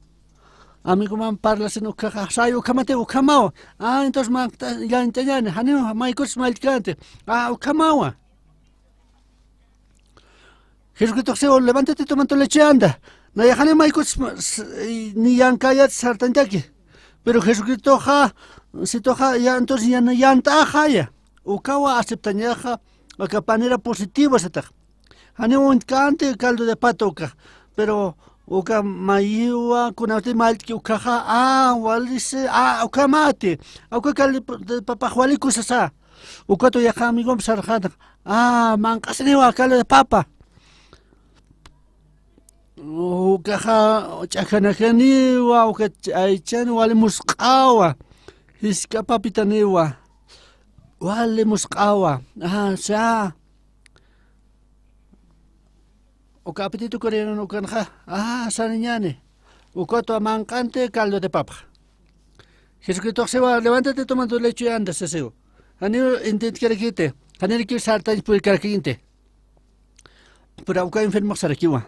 Amigoman parlasin ukkhaxa, say ukhamati ukhamawa. Ah, entonces manqta llañt'añani, janiw maykuts malltkänti. Ah, ukhamawa. Jesucristox siwa, levántate, toma tu lecho y anda. Nayax janiw maykuts ma-, s-, ni yankäyat sartañtaki. Pero Jesucristoxa, situxa, ya, entonces, ya, yant'axaya. Ukawa aceptañaxa, aka panera positivo satax. Janiw uñtkänti caldo de pata ukax. Pero uka mayiwa kunawti mallt'ki ukaxa, ah, walisi, ah, ukamati. Uka caldo de papax waliku sasa. Ukatwa yaqha amigomp sarxäna. Ah, manq'asiniwa caldo de papa. Ukaxa ch'ajanajaniwa, uka aychan wali musq'awa. Jisk'a papitaniwa. Wali musq'awa. Ah, sa. Uka apetito coreano ukanxa, ah, sarañani. Ukatwa manq'anti caldo de papa. Jesucristox siwa, levántate, toma tu lecho y anda, sisiw. Janiw intintkarakiti, janirakiw sartañ purikarakiti. Pero uka enfermox sarakiwa.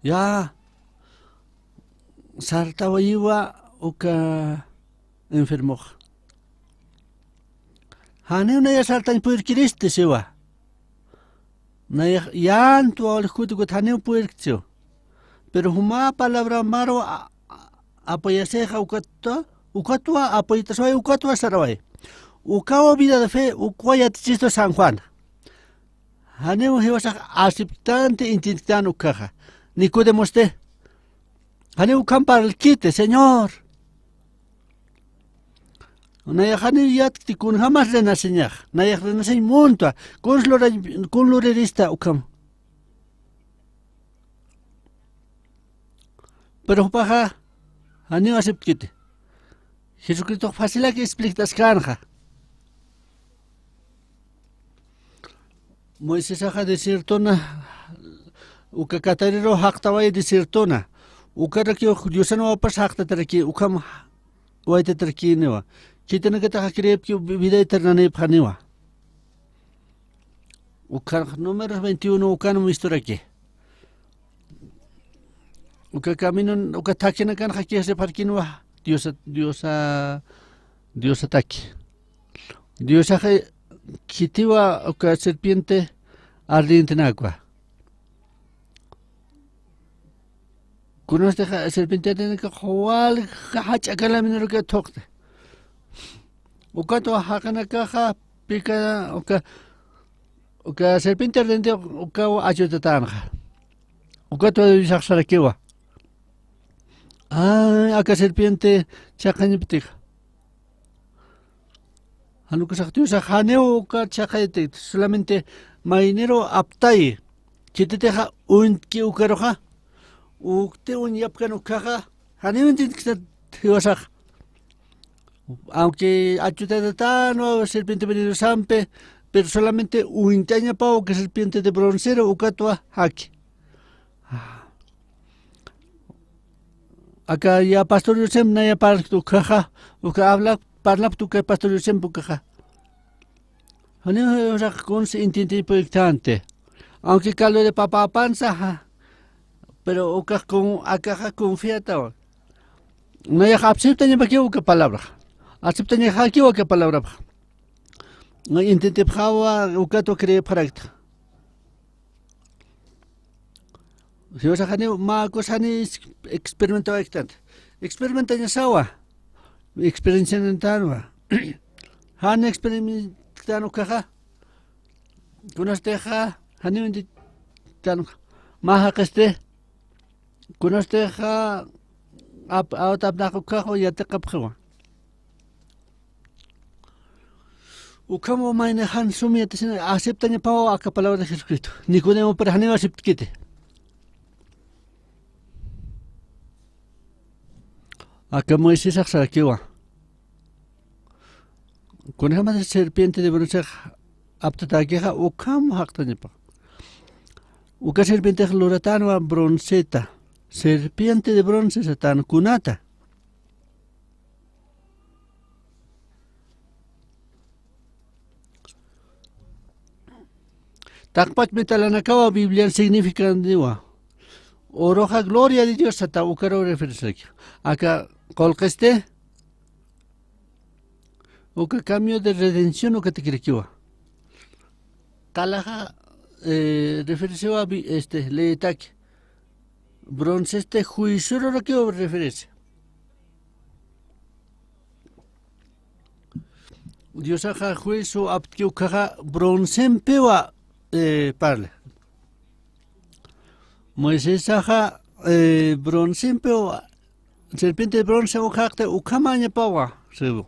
Ya, sartawayiwa uka enfermox. Janiw nayax sartañ purikiristi siwa. Nayax yantwa wali jukut ukat janiw puriktiw. Pero juma palabra marwa a-, a-, apoyasixa ukatwa, ukatwa apoyatasway, ukatwa saraway. Ukawa vida de fe, ukwa yatichistu San Juan. Janiw jiwasax aceptanti intintktan ukaxa. Nicodemosti. Janiw ukham parlkiti, Señor. Nayax janiw yatkti kunjamas renaceñax. Nayax renaceñ muntwa. Kuns lurañ, kun lurirista ukham. Pero jupaxa, janiw aceptkiti. Jesucristox facilak explicataskanxa. Moisesaxa desiertona, uka katariru jaqtaway desiertona. Ukarakiw Diosan wapas jaqtataraki, ukham waytatarakiniwa. Khitinakataxa creepki vida eternanipxaniwa. Ukan números veintiuno ukan misturaki. Uka camino, uka thakinakan jakisipxarkinwa Diosa, Diosa, Diosataki. Diosaxa khitiwa uka serpiente ardientenakwa. Kunasti serpiente ardientenaka walja jach'a caminaraki thuqti. Ukatwa jaqinakaxa pica, uka, uka serpiente ardiente ukaw achutatanxa. Ukatwa Diosax sarakiwa. Ay, aka serpiente chhaqañaptixa. Jan ukasax Diosax janiw uka chhaqayt'it, solamente mayniru aptayi. Khititixa uñt'ki ukaruxa. Ukti uñyapkan ukkhaxa, janiw uñt'kisat jiwasax. Aunque achutatatänwa serpiente venenosampi, pero solamente uñt'añapaw uka serpiente de broncero ukatwa jaki. Aka ya pastor Yosem naya parlapt ukkhaxa, uka habla, parlapt uka pastor Yosem ukkhaxa. Janiw ukax kuns intintipuyktän. Aunque caldo de papa apansa, ja, pero ukax con, akaxa confiatawa. Nayax aceptañapakiw uka palabraxa. Aceptañaxakiw uka palabraxa. Intintipxawa ukatwa creepxarakta. Jiwasax janiw mä cosani experimentawayktan. Experimentañasawa. Experiencianantanwa. Jan experimentaktän ukkhaxa. Kunasatixa janiw intintän ukkha. Mä jaqisti. Kunasatixa ap, awtapnaq ukkhaxa yatiqapxiwa. Ukham mayni jan sum yatisina aceptañapaw aka palabra de Jesucristo. Nicodemo, pero janiw aceptkiti. Aka Moisesax sarakiwa. Kunjämas serpiente de broncex aptatäkixa ukham jaqtañapax. Uka serpientex luratänwa bronceta. Serpiente de bronce satän kunata. Taqpach metalanakawa Biblian significaniwa. Uruxa gloria de Dios sata ukaruw referenciaraki. Aka qullqisti uka cambio de redención ukatakirakiwa. Qalaxa, eh, referenciawa bi, este, leytaki. Broncesti juicio lurakiw referencia. Diosaxa juicio aptki ukkhaxa broncempiwa, eh, parla. Moisesaxa, eh, broncempiwa, serpiente de bronce ukhaqti ukhamañapawa, sibu.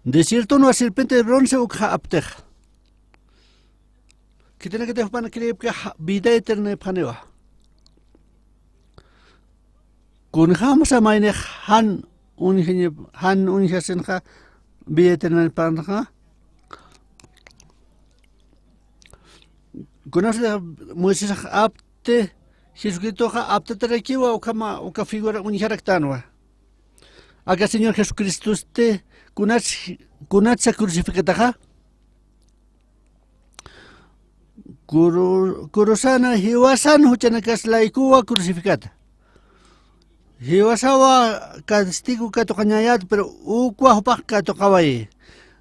Desiertonwa serpiente de bronce ukxa aptixa. Khitinakatix jupan creepki ja, vida eterna ipxaniwa. Kunjamsa maynix jan uñjaña, jan uñjasinxa vida eterna ipxanxa. Kunasatix Moisesax apti, Jesucristoxa aptatarakiwa ukhama, uka figura uñjaraktänwa. Aka Señor Jesucristosti kunats, kunatsa crucificataxa. Kuru, kurusana jiwasan juchanakas laykuwa crucificata. Jiwasawa castigo katuqañayät, pero ukwa jupax katuqawayi.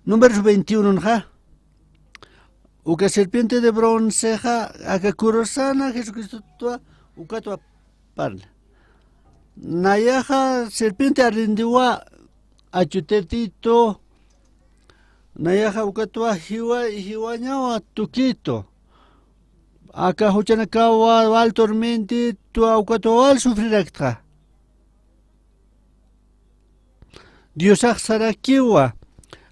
Números veintiunonxa. Uka serpiente de broncexa, aka kurusana Jesucristotwa, ukatwa parla. Nayaxa serpiente ardientewa achutatitu, nayaxa ukatwa jiwa, jiwañawa tukitu. Aka juchanakawa wal tormentitwa ukatwa wal sufriraktxa. Diosax sarakiwa,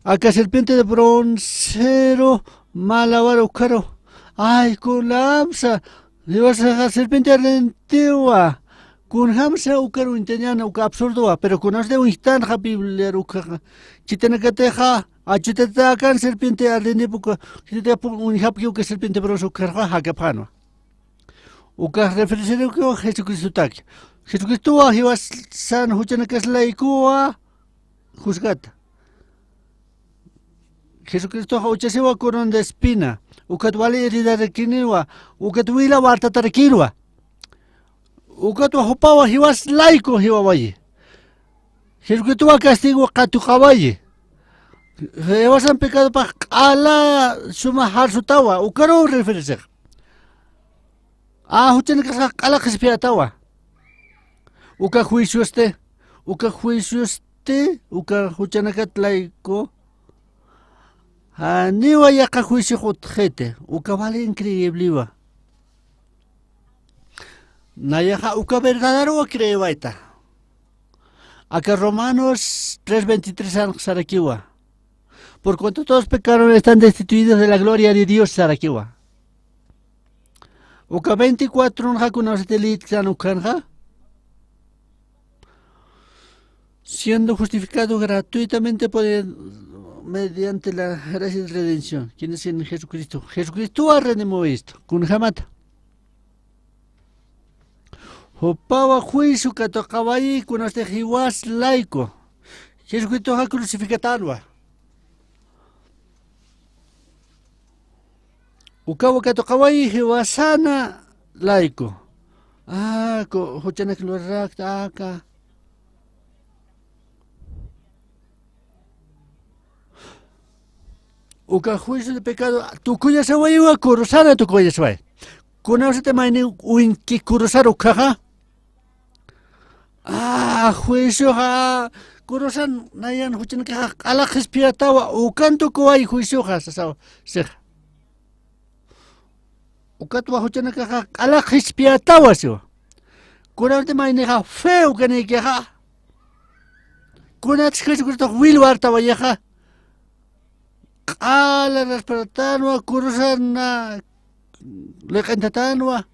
aka serpiente de broncero mä lawar ukkharu. Ay, kunjamsa, jiwasaxa serpiente ardientewa. Kunjamsa ukar uñtañäni, uka absurdowa, pero kunasti uñjtanxa Bibliar ukkhaxa. Khitinakatixa, achutatäkän serpiente ardientep uka, khitinakatix uñjapki uka serpiente bronce ukkharxa, jakapxänwa. Ukax referenciarukiw Jesucristotaki. Jesucristowa jiwasan juchanakas laykuwa juzgata. Jesucristoxa uchasiwa corona de espina, ukat wali heridarakiniwa, ukat wila wartatarakirwa. Ukatwa jupawa jiwas layku jiwawayi. Jesucristowa castigo katuqawayi. Jiwasan pecadopax q'ala suma jarsutawa, ukaruw referenciax. A, juchanakasax q'ala qhispiyatawa. Uka juiciosti, uka juiciosti utjkasti, uka juchanakat layku, janiwa yaqha juiciox utjxiti, uka wali increíblewa. Nayaxa uka verdadaruwa creewayta. Aka Romanos tres veintitrés anx sarakiwa. Por cuanto todos pecaron, están destituidos de la gloria de Dios sarakiwa. Uka veinticuatro nxa kunawsati liytkisan ukhanxa. Siendo justificado gratuitamente por el, mediante la gracia de redención, quien es en Jesucristo. Jesucristowa redimuwistu, kunjamata. Jupawa juicio katuqawayi kunasti jiwas layku. Jesucristoxa crucificatanwa. Ukawa katuqawayi jiwasana layku. Ah, ku-, juchanak lurarakta aka. Uka juicio de pecado tukuyasawayiwa, kurusana tukuyasawayi. Kunawsati mayni uñki kurusar ukhaxa. Ah, juicioxa, kurusan nayan juchanakaxa q'ala qhispiyatawa, ukan tukuway juicioxa, sasawa, sixa. Ukatwa juchanakaxa q'ala qhispiyatawa siwa. Kunawsati maynixa fe ukanïkixa. Kunatsa Jesucristox wilwartawayixa. Q'ala raspartanwa, kurusana liq'intatanwa.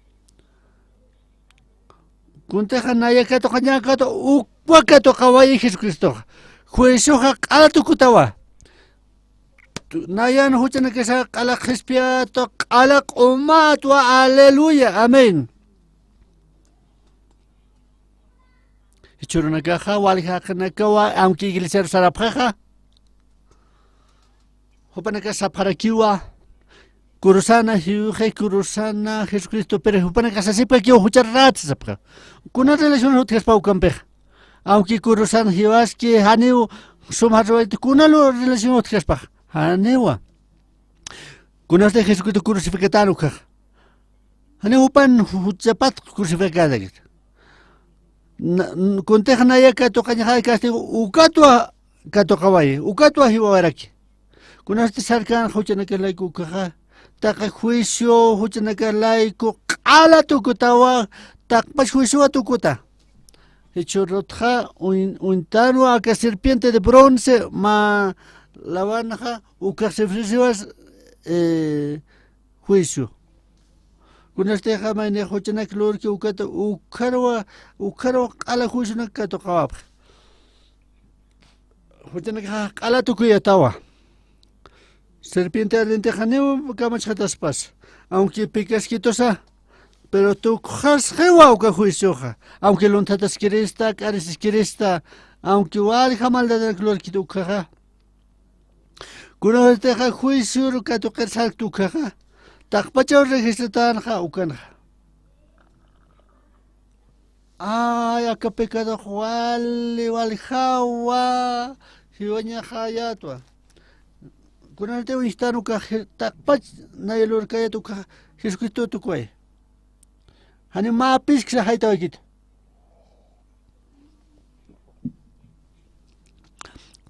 Kuntixa naya katuqañäkata ukwa katuqawayi Jesucristoxa. Juicioxa q'ala tukutawa. Tu-, nayan juchanakasa q'ala qhispiyata, q'ala q'umatwa, aleluya, amén. Jichhürunakaxa, wali jaqinakawa, aunque iglesiaru sarapxixa, jupanakax sapxarakiwa, kurusana, jiwxi kurusana, Jesucristo, pero jupanakax sasipkakiwa jucharat sapxa. Kuna relación utjaspa ukampixa. Aunque kurusana jiwaski, janiw sum jarruwayta, kunalu relación utjaspax. Janiwa. Kunasti Jesucristo crucificatan ukhaxa. Janiw jupan juchapat crucificadakit. Na, n-, kuntix naya katuqañaxay castigo, ukatwa katuqawayi, ukatwa jiwawaraki. Kunasti sarkan juchanakalayku ukhaxa, taqi juicio juchanakalayku q'ala tukutawa, taqpach juiciowa tukuta. Jichhürutxa uñ-, uñtanwa aka serpiente de bronce, mä lawanxa ukax sifrisiwas, eh, juicio. Kunastixa maynix juchanak lurki ukata ukharwa, ukharwa q'ala juicionak katuqawapxi. Juchanakxa q'ala tukuyatawa. Serpiente ardientix janiw kamachxataspas. Aunque picaskitusa, pero tukxasxiwa uka juicioxa. Aunque lunthataskirista, k'arisiskirista, aunque walja maldadanak lurkit ukhaxa. Kunawaytixa juicioru katuqir sarkta ukhaxa, taqpachaw registratanxa ukanxa. Ay, aka pecadox wali, waljawa, jiwañaxayätwa. Kunawaytiw uñjtan ukax, taqpach nay lurkayät ukax Jesucristo tukuway. Janiw mä pisksa jaytawaykitu.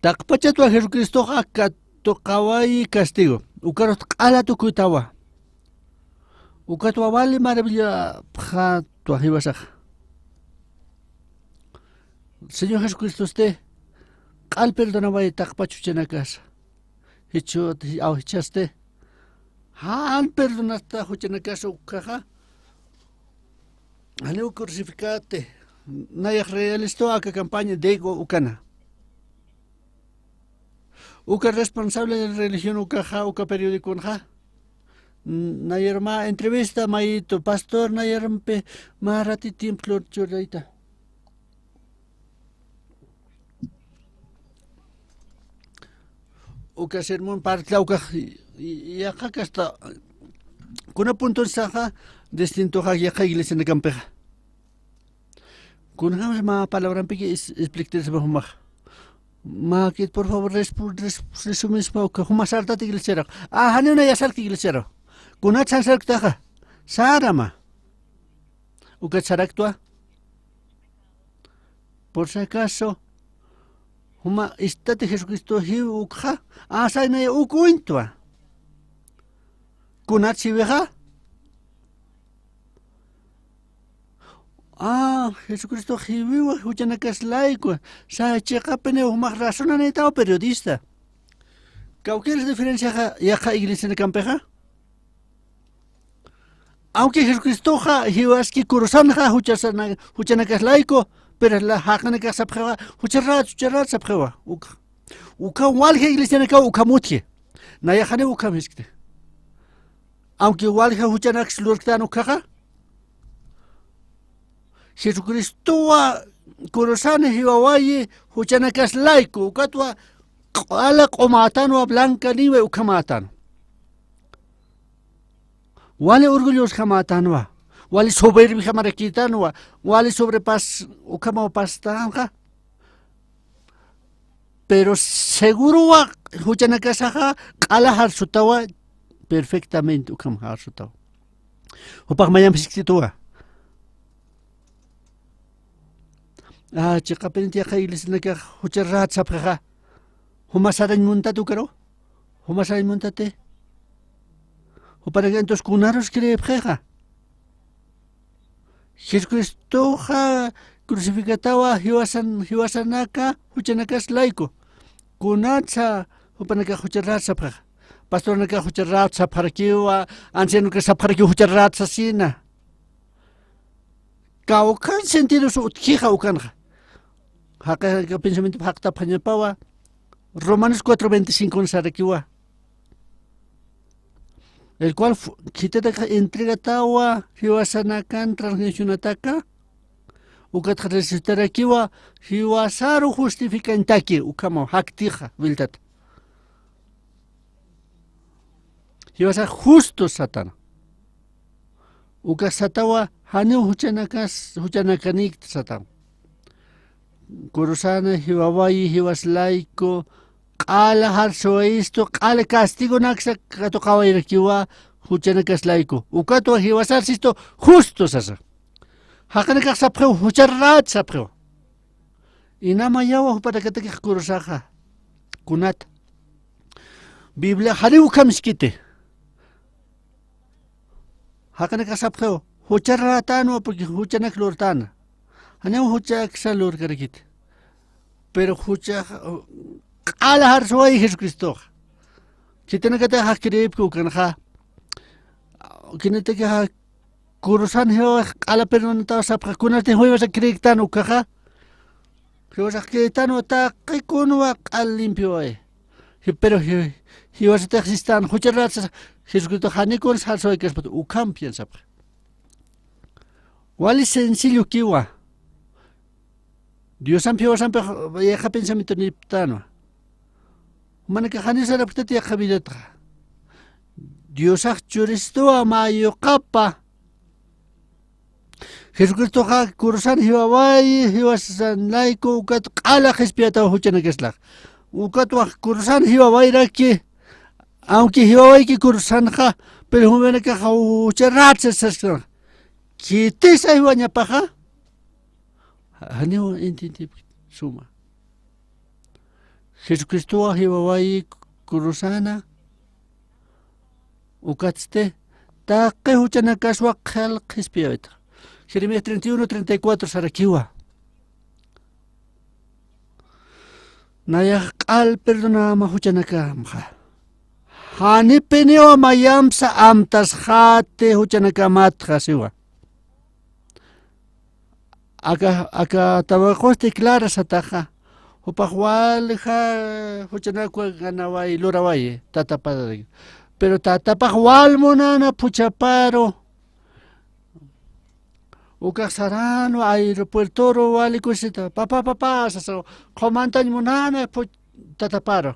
Taqpachatwa Jesucristoxa katuqawayi castigo. Ukarux q'ala tukutawa. Ukatwa wali maravillapxatwa jiwasaxa. Señor Jesucristosti q'al perdonawayi taqpach juchanakasa. Jichhü, aw jichhasti. Jan perdonasta juchanakasa ukhaxa. Janiw crucificati. Nayax realistu aka campaña Diego ukana. Uka responsable de religión ukaxa, uka periodiconxa. Nayar mä entrevista mayitu, pastor, nayarmpi mä rati tiempo lurchurayta. Uka sermón parlt'aw ukax, y, y, yaqha kasta, kuna puntonsaxa distintoxa yaqha iglesianakampixa. Kunjams mä palabrampiki es-, explikt'arisma jumax. Mäkit, por favor, respu-, res-, resumisma uka juma sartat iglesiarux. A, janiw naya sarkt iglesiarux. Kunat jan sarktaxa. Särama. Ukat saraktwa. Por si acaso, Juma istati Jesucristo jiwi ukxa, asaynaya uk uñtwa. Kunat jiwixa. Ah, Jesucristo jiwiwa juchanakas layku. Sa chiqapini jumax razonanitaw periodista. Kawkïr diferenciaxa yaqha iglesianakampixa. Aunque Jesucristoxa jiwaski kurusanxa juchasana-, juchanakas layku, pero la jaqinakax sapxiwa, jucharat, jucharat sapxiwa, uka. Uka walja iglesianakaw ukham utji. Nayaxani ukham jiskti. Aunque walja juchanaks lurktan ukaxa. Jesucristowa kurusan jiwawayi juchanakas layku, ukatwa q'ala q'umatanwa blanca niwe ukhamatana. Wali orgulloso jamatanwa, wali soberbio jamarakitanwa, wali sobrepas ukhamaw pastanxa. Pero segurowa juchanakasaxa q'ala jarsutawa, perfectamente ukham jarsutawa. Jupax mayamp jisktituwa. Ah, chiqapinit yaqha iglesianakax jucharat sapxixa. Juma sarañ muntat ukaru. Juma sarañ muntate. Jupanaka entonces kunarus creepxixa. Jesucristoxa crucificatawa jiwasan, jiwasanaka juchanakas layku. Kunatsa jupanaka jucharat sapxixa. Pastornaka jucharat sapxarakiwa, ancianoka sapxarakiwa jucharat sasina. Kawkhan sentidos utjixa ukanxa. Jaqi, jaqi pensamiento jaqtapxañapawa. Romanos cuatro veinticinco sarakiwa. El cual fu-, khitinaka entregatawa jiwasanakan transgresionataka. Ukatxa resucitarakiwa jiwasaru justificañtaki ukhamaw jaktixa wiltata. Jiwasax justo satana. Ukax satawa janiw juchanakas, juchanakanikta satawa. Kurusana jiwawayi, jiwas layku, q'ala jarsuwayistu, q'ala castigonaksa katuqawayrakiwa juchanakas layku. Ukatwa jiwasarsistu justo sasa. Jaqinakax sapxiw, jucharat sapxiw. Inamayawa jupanakatakix kurusaxa. Kunat. Biblia janiw ukham jiskiti. Jaqinakax sapxiw, jucharatanwa, porque juchanak lurtana. Janiw juchaksa lurkarakiti. Pero juchax, q'ala jarsuway Jesucristoxa. Khitinakataxa creepki ukanxa. Khinitakixa kurusan jiwawax q'ala perdonataw sapxa, kunatix jiwasax creektan ukaxa. Jiwasax creektanwa taqi kunwa q'al limpioway. Ji-, pero ji-, jiwasatix sistan jucharat sasa, Jesucristo jani kun salsaway kaspat ukham piensapxa. Wali sencillo kiwa. Diosampi jiwasampi yaqha pensamiento niptanwa. Manaka jani sarapxtati yaqha vidatxa. Diosax churistuwa mä yuqapa. Jesucristoxa kurusan jiwawayi, jiwasan layku, ukat q'ala qhispiyataw juchanakaslax. Ukat wax kurusan jiwawayraki, aunque jiwawayki kurusanxa, pero jumanakaxa jucharat sasaskan. Khitisa jiwañapaxa, janiw entiendipki suma. Jesucristowa jiwawayi kurusana, ukatsti, taqi juchanakaswa qhil qhispiyawayta. Jeremías treinta y uno, treinta y cuatro sarakiwa. Nayax q'al perdonama juchanakamxa. Janipiniwa mayampsa amtasxati juchanakamatxa siwa. Aka, aka tawaqusti Clara sataxa, jupax walja juchanakwa ganaway, luraway, tatapar. Pero tatapax wal munana phuchhaparu. Ukax saranwa aeropuertoru wali kusita, "Papá, papá", sasa, "qhumantañ munana phuch-, tataparu."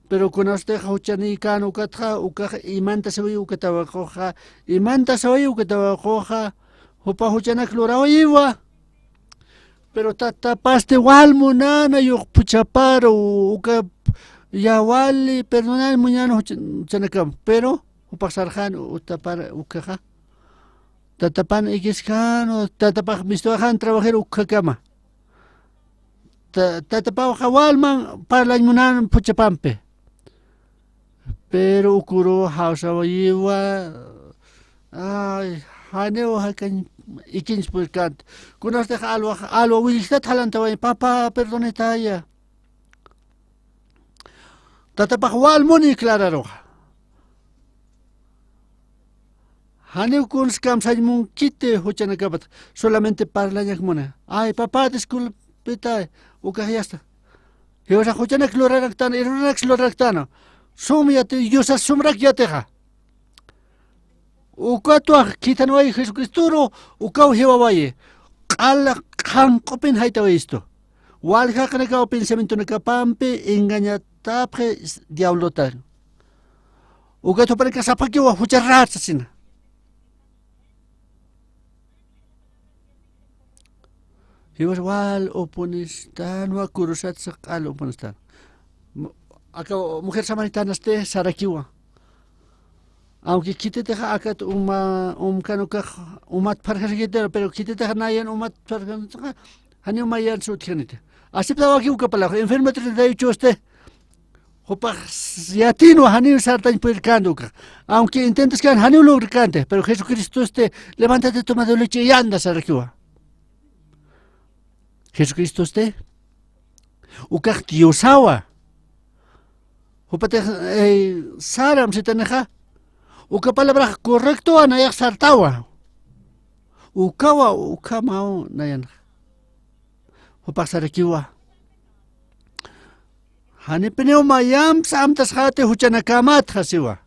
Pero kunastix juchanïkan ukatxa, ukax imanta sawiy uka tawaquxa, imanta sawiy uka tawaquxa, jupa juchanak lurawiwa. Pero tatapasti wal munana yuq phuchhaparu, uka ya wali perdonan muñana jucha-, juchanakam. Pero jupax sarxan utapar ukaxa. Tatapan ikiskan, tatapax mistuwaxan trabajero ukhakama. Ta-, tatapawxa walman parlañ munan phuchhapampi. Pero ukuru jawsawayiwa, ay, janiw jakañ ikiñs purkant. Kunastix alwa, alwa willjtat jalantaway, "Papá, perdonitaya." Tatapax wal muni clararuxa. Janiw kuns kamsañ munkiti juchanakapat, solamente parlañak muni. "Ay, papá, disculpitay, ukax yasta." Jiwasa juchanak luraraktana, erroraks luraraktana. Sum yati, Diosas sumrak yatixa. Ukatwa khithanway Jesucristoru, ukaw jiwawayi. Q'ala qhanq'upin jaytawayistu. Waljaqnakaw pensamientonakapampi engañatapxi diablota. Ukat jupanakax sapxakiwa jucharrät sasina. Jiwas wal upunistan, wa kurusat saqal upunistan. Mu-, aka mujer samaritanasti sarakiwa. Aunque khititixa akat uma, umkan ukax, umat pharjarakiti, pero khititixa nayan umat pharjarakiti, janiw mayan sutjaniti. Aceptawaki uka palabra, enfermo treinta y ocho este, jupax yatinwa janiw sartañ purirkänti ukax. Aunque intentoskan janiw logrkänti, pero Jesucristosti, "Levántate, toma tu lecho y anda", sarakiwa. Jesucristosti, ukax Diosawa. Jupatix, eh, saram sitanixa, uka palabrax correctowa, nayax sartawa. Ukawa, ukhamaw, nayanxa. Jupax sarakiwa. Janipiniw mayamps amtasxäti juchanakamatxa siwa.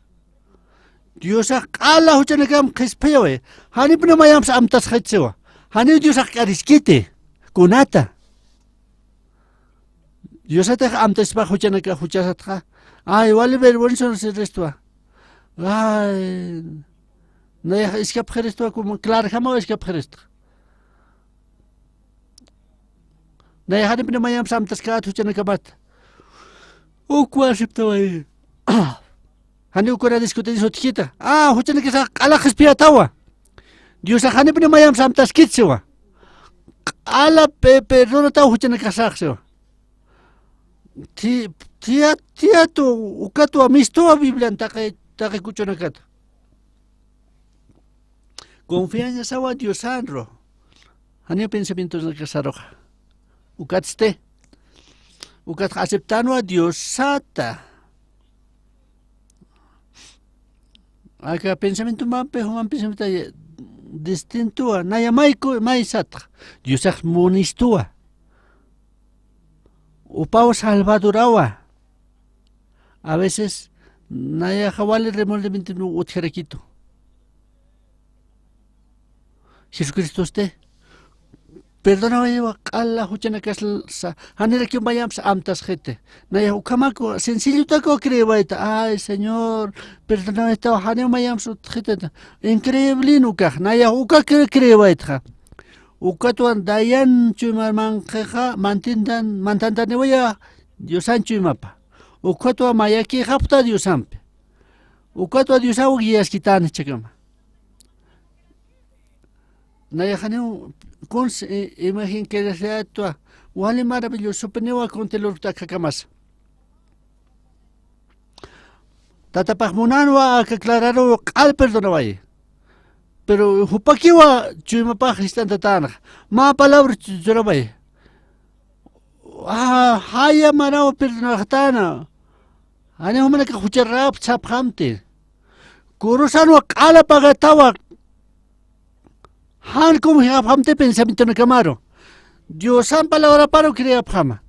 Diosax q'ala juchanakam qhispiyaway. Janipiniw mayamps amtasxit siwa. Janiw Diosax k'ariskiti. Kunata. Diosatix amtaspax juchanaka juchasatxa. Ay, wali vergüenza siristwa. Ay, nayax iskapxiristwa, como clarjamaw iskapxiristxa. Nayax janipini mayamps amtaskät juchanakamat. Ukwa aceptaway. Janiw kuna discutir sutjita. Ah, juchanakasax q'ala qhispiyatawa. Diosax janipini mayamps amtaskit siwa. Q'ala pe-, perdonataw juchanakasax siwa. Thi-, thia-, thiatu, ukatwa mistuwa Biblian taqi, taqi kuchunakata. Confianza sawa Diosanru. Janiw pensamientos saruxa. Ukatsti. Ukat aceptanwa Diosata. Aka pensamientomampi, juman pensamiento distintowa. Naya mayku, maysatxa. Diosax munistuwa. Upaw salvadorawa. A veces, nayaxa wali remordimiento utjarakitu. Jesucristosti, perdonawayiwa q'ala juchanakasa, janirakiw mayamps amtasxiti. Nayax ukhamaku, sencillotaku creewayta. Ay, Señor, perdonawaytaw, janiw mayamps utjxitata. Increíblen ukax, nayax uka cre-, creewaytxa. Ukatwan dayan chuyma manqixa, mantintan, mantantaniwaya Diosan chuymapa. Ukatwa mayakixapxta Diosampi. Ukatwa Diosaw guiaskitani jichhakama. Nayaxaniw kuns i-, imagen que deseatwa, wali maravillosopiniwa kunti lurkta akhakamasa. Tatapax munanwa aka clararuw q'al perdonawayi. Pero jupakiwa chuymapax jist'antatänxa. Mä palabra chu-, churamay. Ah, jaya maraw perdonaxtäna. Jani jumanakax jucharrap sapxamti. Kurusanwa q'ala pagatawa. Jan confiapxamti pensamientonakamaru. Diosan palabraparu creapxama.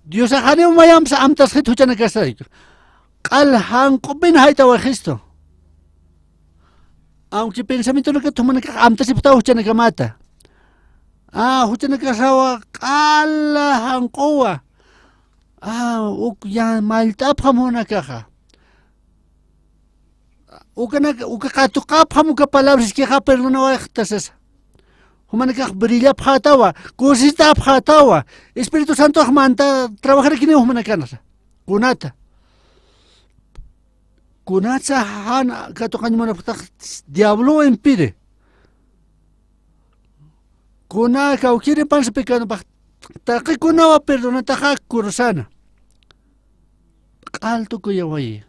Diosax janiw mayamps amtasxit juchanakasayku. Q'al janq'upin jaytawaxistu. Aunque pensamientonakat jumanakax amtasipxtaw juchanakamata. Ah, juchanakasawa q'ala janq'uwa. Ah, uk ya mallt'apxam jumanakaxa. Ukanak, uka katuqapxam uka palabra siskixa perdonawayxta sasa. Jumanakax brillapxätawa, kusisitapxätawa, Espíritu Santox manta trabajarakiniw jumanakanxa. Kunata. Kunatsa jan katuqañ munapxtax diablo impide. Kuna kawkïr pansa pecadonpax Taqikunawa perdonataxa kurusana. Q'al tukuyawayi.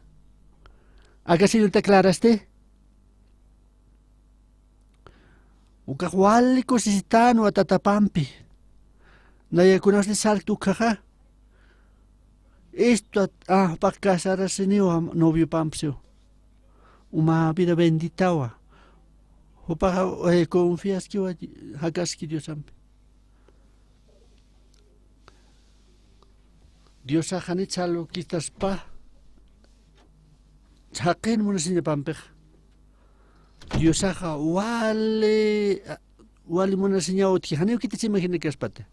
Aka señorita Clarasti. Ukax wali kusisitanwa tatapampi. Nayakunasti sarkta ukkhaxa. Istwa, ah, jupax casarasiniwa noviopampi siw. Uma vida benditawa. Jupaxa, eh, confiaskiwa, jakaski Diosampi. Diosax janit salvo quitaspa, jaqin munasiñapampixa. Diosaxa wali, wali munasiñaw utji, janiw khitisa imaginakaspati.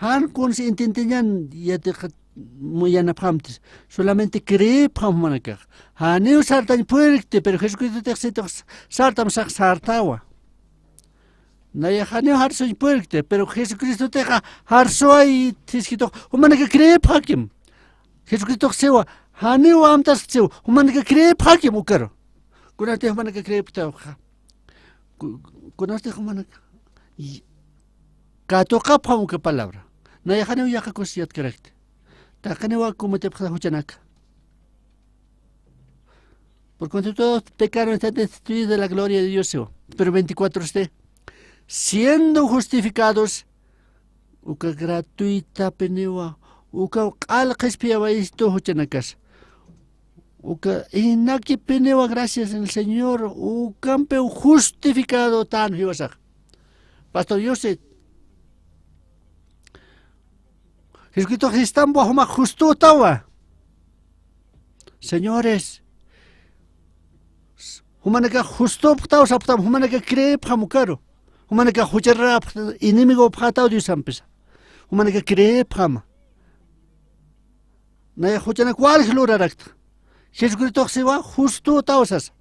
Jan kuns intintiñan yatiq mu yanapxamtis. Solamente creepxam jumanakax. Janiw sartañ puerkti, pero Jesucristotix situx sartam sax sartawa. Nayax janiw jarsuñ puerkti, pero Jesucristotixa jarsuway thiskitux, jumanaka creepxakim. Jesucristox siwa, janiw amtaskt siw, jumanaka creepxakim ukaru. Kunatix jumanaka creepktawxa. Ku-, kunatix jumanaka. Y-, katuqapxam uka palabra. Nayax janiw yaqha kusi yatkarakti. Taqiniwa kumatipxta juchanaka. Por cuanto todos pecaron, están destituidos de la gloria de Dios, siwa. Pero veinticuatro este, siendo justificados, uka gratuitapiniwa, uka q'al qhispiyawaystu juchanakas. Uka inakipiniwa, gracias en el Señor, ukampiw justificado tan jiwasax. Pastor José, Jesucristo sistamwa jumax justotawa. Señores, jumanakax justopxtaw sapxtam, jumanakax creepxam ukaru. Jumanakax jucharapxta, enemigopxataw Diosampisa. Jumanakax creepxama. Nayax juchanak walji lurarakta. Jesucristox siwa justotaw sasa.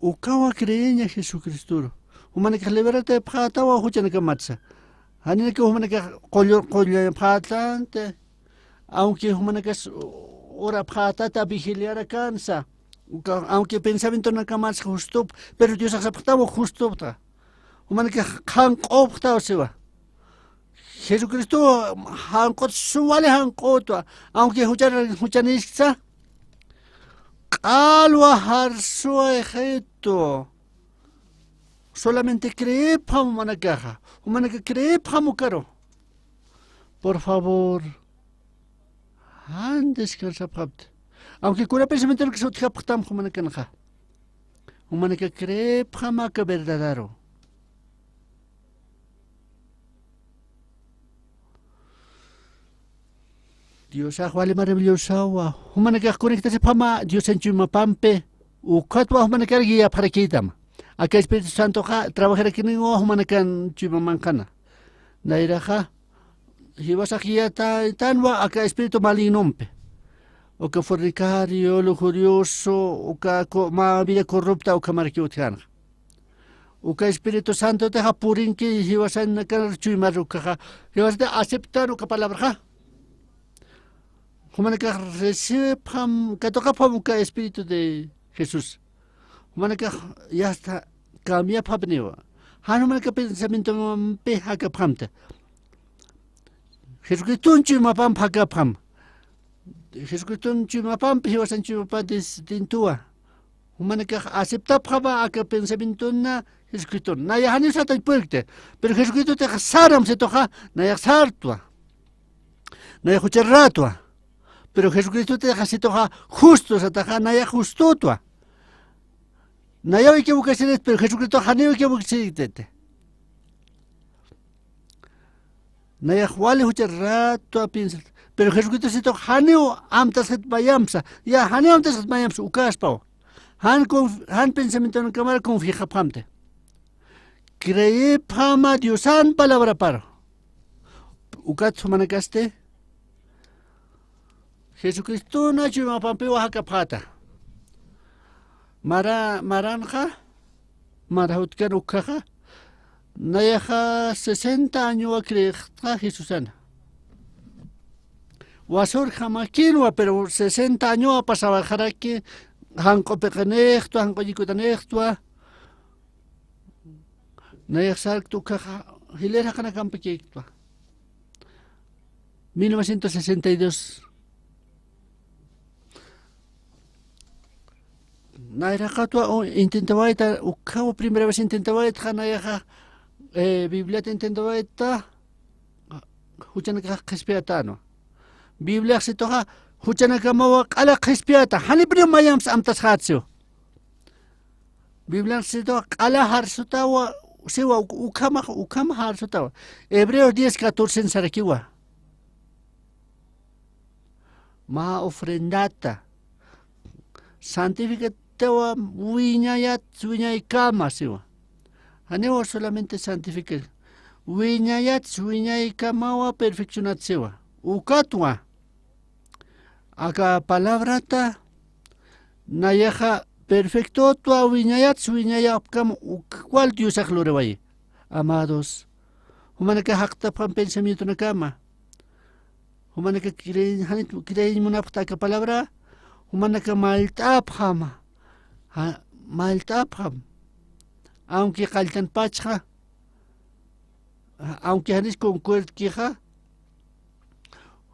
Ukawa creeña Jesucristoru. Jumanakax libertapxatawa juchanakamatsa. Janinakaw jumanakax qullu-, qullapxatanta. Aunque jumanakas urapxatata vigiliarakansa. Uka, aunque pensamientonakamatsa justup, pero Diosax sapxtawa justupta. Jumanakax qhanq'upxtaw siwa. Jesucristo janq'ut, sum wali janq'utwa, aunque juchan-, juchanisksa, q'alwa jarsuwa Egipto. Solamente creepxam jumanakaxa, jumanaka creepxam ukaru. Por favor, jan descansapxapta. Aunque kuna pensamientonakis utjapxtam jumanakanxa. Jumanaka creepxam aka verdadaru. Diosax wali maravillosawa. Jumanakax conectasipxama Diosan chuymapampi. Ukatwa jumanakar guiapxarakïtama. Aka Espíritu Santoxa trabajarakiniwa jumanakan chuymamanqana. Nayraxa, jiwasax guiataytanwa aka espíritu malignompi. Uka fornicario, lujurioso, uka co-, mä vida corrupta ukhamarakiw utjänxa. Uka Espíritu Santotixa purinki jiwasanakar chuymar ukkhaxa. Jiwasati aceptan uka palabraxa. Jumanakax recibipxam, katuqapxam uka Espíritu de Jesús. Jumanakax yasta cambiapxapniwa. Jan jumanaka pensamientompi jakapxamta. Jesucriston chuymapamp jakapxam. Jesucriston chuymapampi jiwasan chuymapa distintuwa. Jumanakax aceptapxama aka pensamientona Jesucriston. Nayax janiw sartañ puerkti. Pero Jesucristotix saram situxa, nayax sartwa. Nayax jucharratwa. Pero Jesucristotix situxa justo sataxa, nayax justotwa. Nayaw equivocasirit, pero Jesucristox janiw equivocasiriti. Nayax wali jucharratwa piensat. Pero Jesucristo situx janiw amtasxit mayampsa. Ya, janiw amtasxit mayampsa, ukaspaw. Jan conf-, jan pensamientonkamar confiapxamti. Creepxama Diosan palabrapar. Ukat jumanakasti. Jesucristona chuymapampiwa jakapxäta. Mara, maranxa, mara jutkan ukkhaxa, nayaxa sesenta añowa creextxa Jesusana. Wasur jamakinwa, pero sesenta añowa pasawayxaraki, janq'u piqinixtwa, janq'u yikutanixtwa. Nayax sarkta ukkhaxa jilïr jaqinakampakïktwa. Mil novecientos sesenta y dos. Nayraqatwa u-, intentawayta, ukkhawa primera vez intentawayta, nayaxa, eh, Bibliata intentawayta, juchanakax qhispiyatänwa. Bibliax situxa juchanakamawa q'ala qhispiyata, janipuniw mayamps amtasxäta siwa. Bibliax situxa q'ala jarsutawa, siwa, uk-, ukhamax, ukham jarsutawa. Hebreos diez catorce sarakiwa. Mä ofrendata santificatawa, wiñayat wiñaykama siwa. Janiwa solamente santificar. Wiñayat wiñaykamawa perfeccionat siwa. Ukatwa. Aka palabrata nayaxa perfectotwa, wiñayat wiñayapkam ukwal Diosax lurawayi. Amados, jumanaka jaqtapxam pensamientonakama. Jumanaka creeñ, janit creeñ munapxta aka palabra, jumanaka mallt'apxama. Ja, mallt'apxam. Aunque qalltanpachxa, aunque janis concuerdkixa,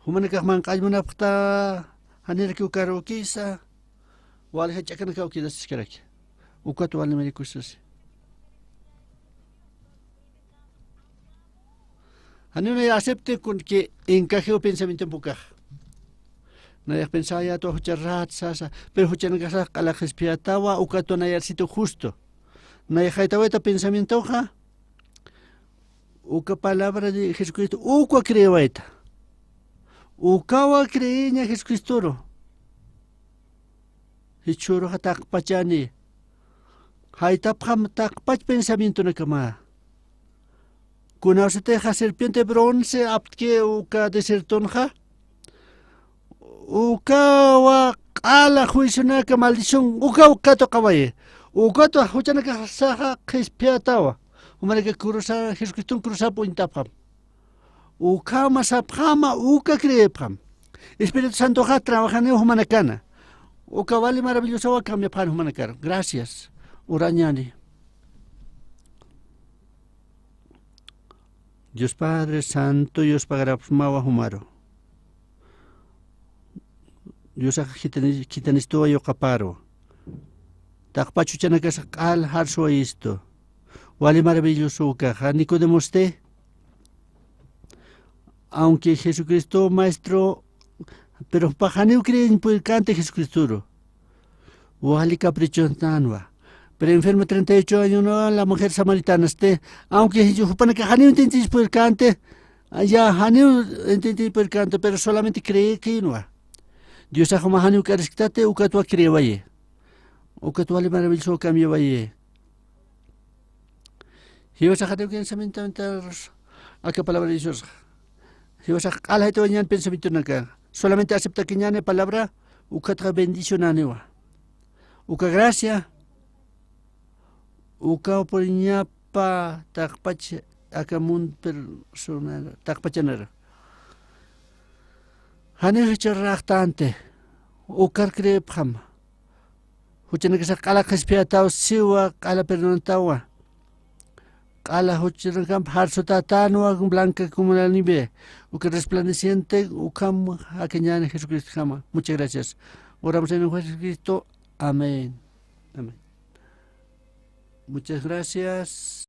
jumanakax manq'añ munapxta, janirakiw karukisa, wali jach'akanakaw quedasiskaraki. Ukat wali mirikusisi. Janiw nay acepte con que encajew pensamientomp ukax. Nayax pensayätwa jucha rat sasa, pero juchanakasax q'ala qhispiyatawa, ukatwa nayar situ justo. Nayax jaytawayta pensamientoxa, uka palabra de Jesucristo, ukwa creewayta. Ukawa creeña Jesucristoru. Jichhüruxa taqpachani. Jaytapxam taqpach pensamientonakama. Kunawsitixa serpiente bronce aptki uka desiertonxa. Ukawa q'ala juicionaka, maldición, ukaw katuqawayi. Ukatwa juchanakasaxa qhispiyatawa. Jumanaka cruza, Jesucriston cruzap uñtapxam. Ukhama sapxama, uka creepxam. Espíritu Santoxa trabajaniw jumanakana. Uka wali maravillosawa cambiapxani jumanakar. Gracias. Urañani. Dios Padre Santo, yuspagarapxsmawa jumaru. Diosax khitani-, khitanistuwa yuqaparu. Taqpach juchanakasax q'al jarsuwayistu. Wali maravilloso ukaxa. Nicodemosti, aunque Jesucristo maestro, pero jupax janiw creeñ purkänti Jesucristoru. Wali caprichontanwa. Pero enfermo treinta y ocho añonwa, la mujer samaritanasti, aunque jupanakax janiw entiendiñ purkänti, ya janiw entiendiñ purkänti, pero solamente creekïnwa. Diosax juma janiw k'arisktati, ukatwa creewayi. Ukat wali maravilloso cambiawayi. Jiwasax janiw pensamiento aka palabra de Dios. Jiwasax q'al jaytawañäni pensamientonaka. Solamente aceptakiñäni palabra, ukatxa bendicionäniwa. Uka gracia, uka puriñapa taqpach aka mundo personal, taqpachanara. Janiw jichhüraraxtänti, ukar creepxam. Juchanakasax q'ala qhispiyataw siwa, q'ala perdonatawa. Q'ala juchanakamp jarsutätänwa blanca como la nieve, uka resplandeciente, ukham jakañäni Jesucristokama. Muchas gracias. Oramos en el nombre de Jesucristo. Amén. Amén. Muchas gracias.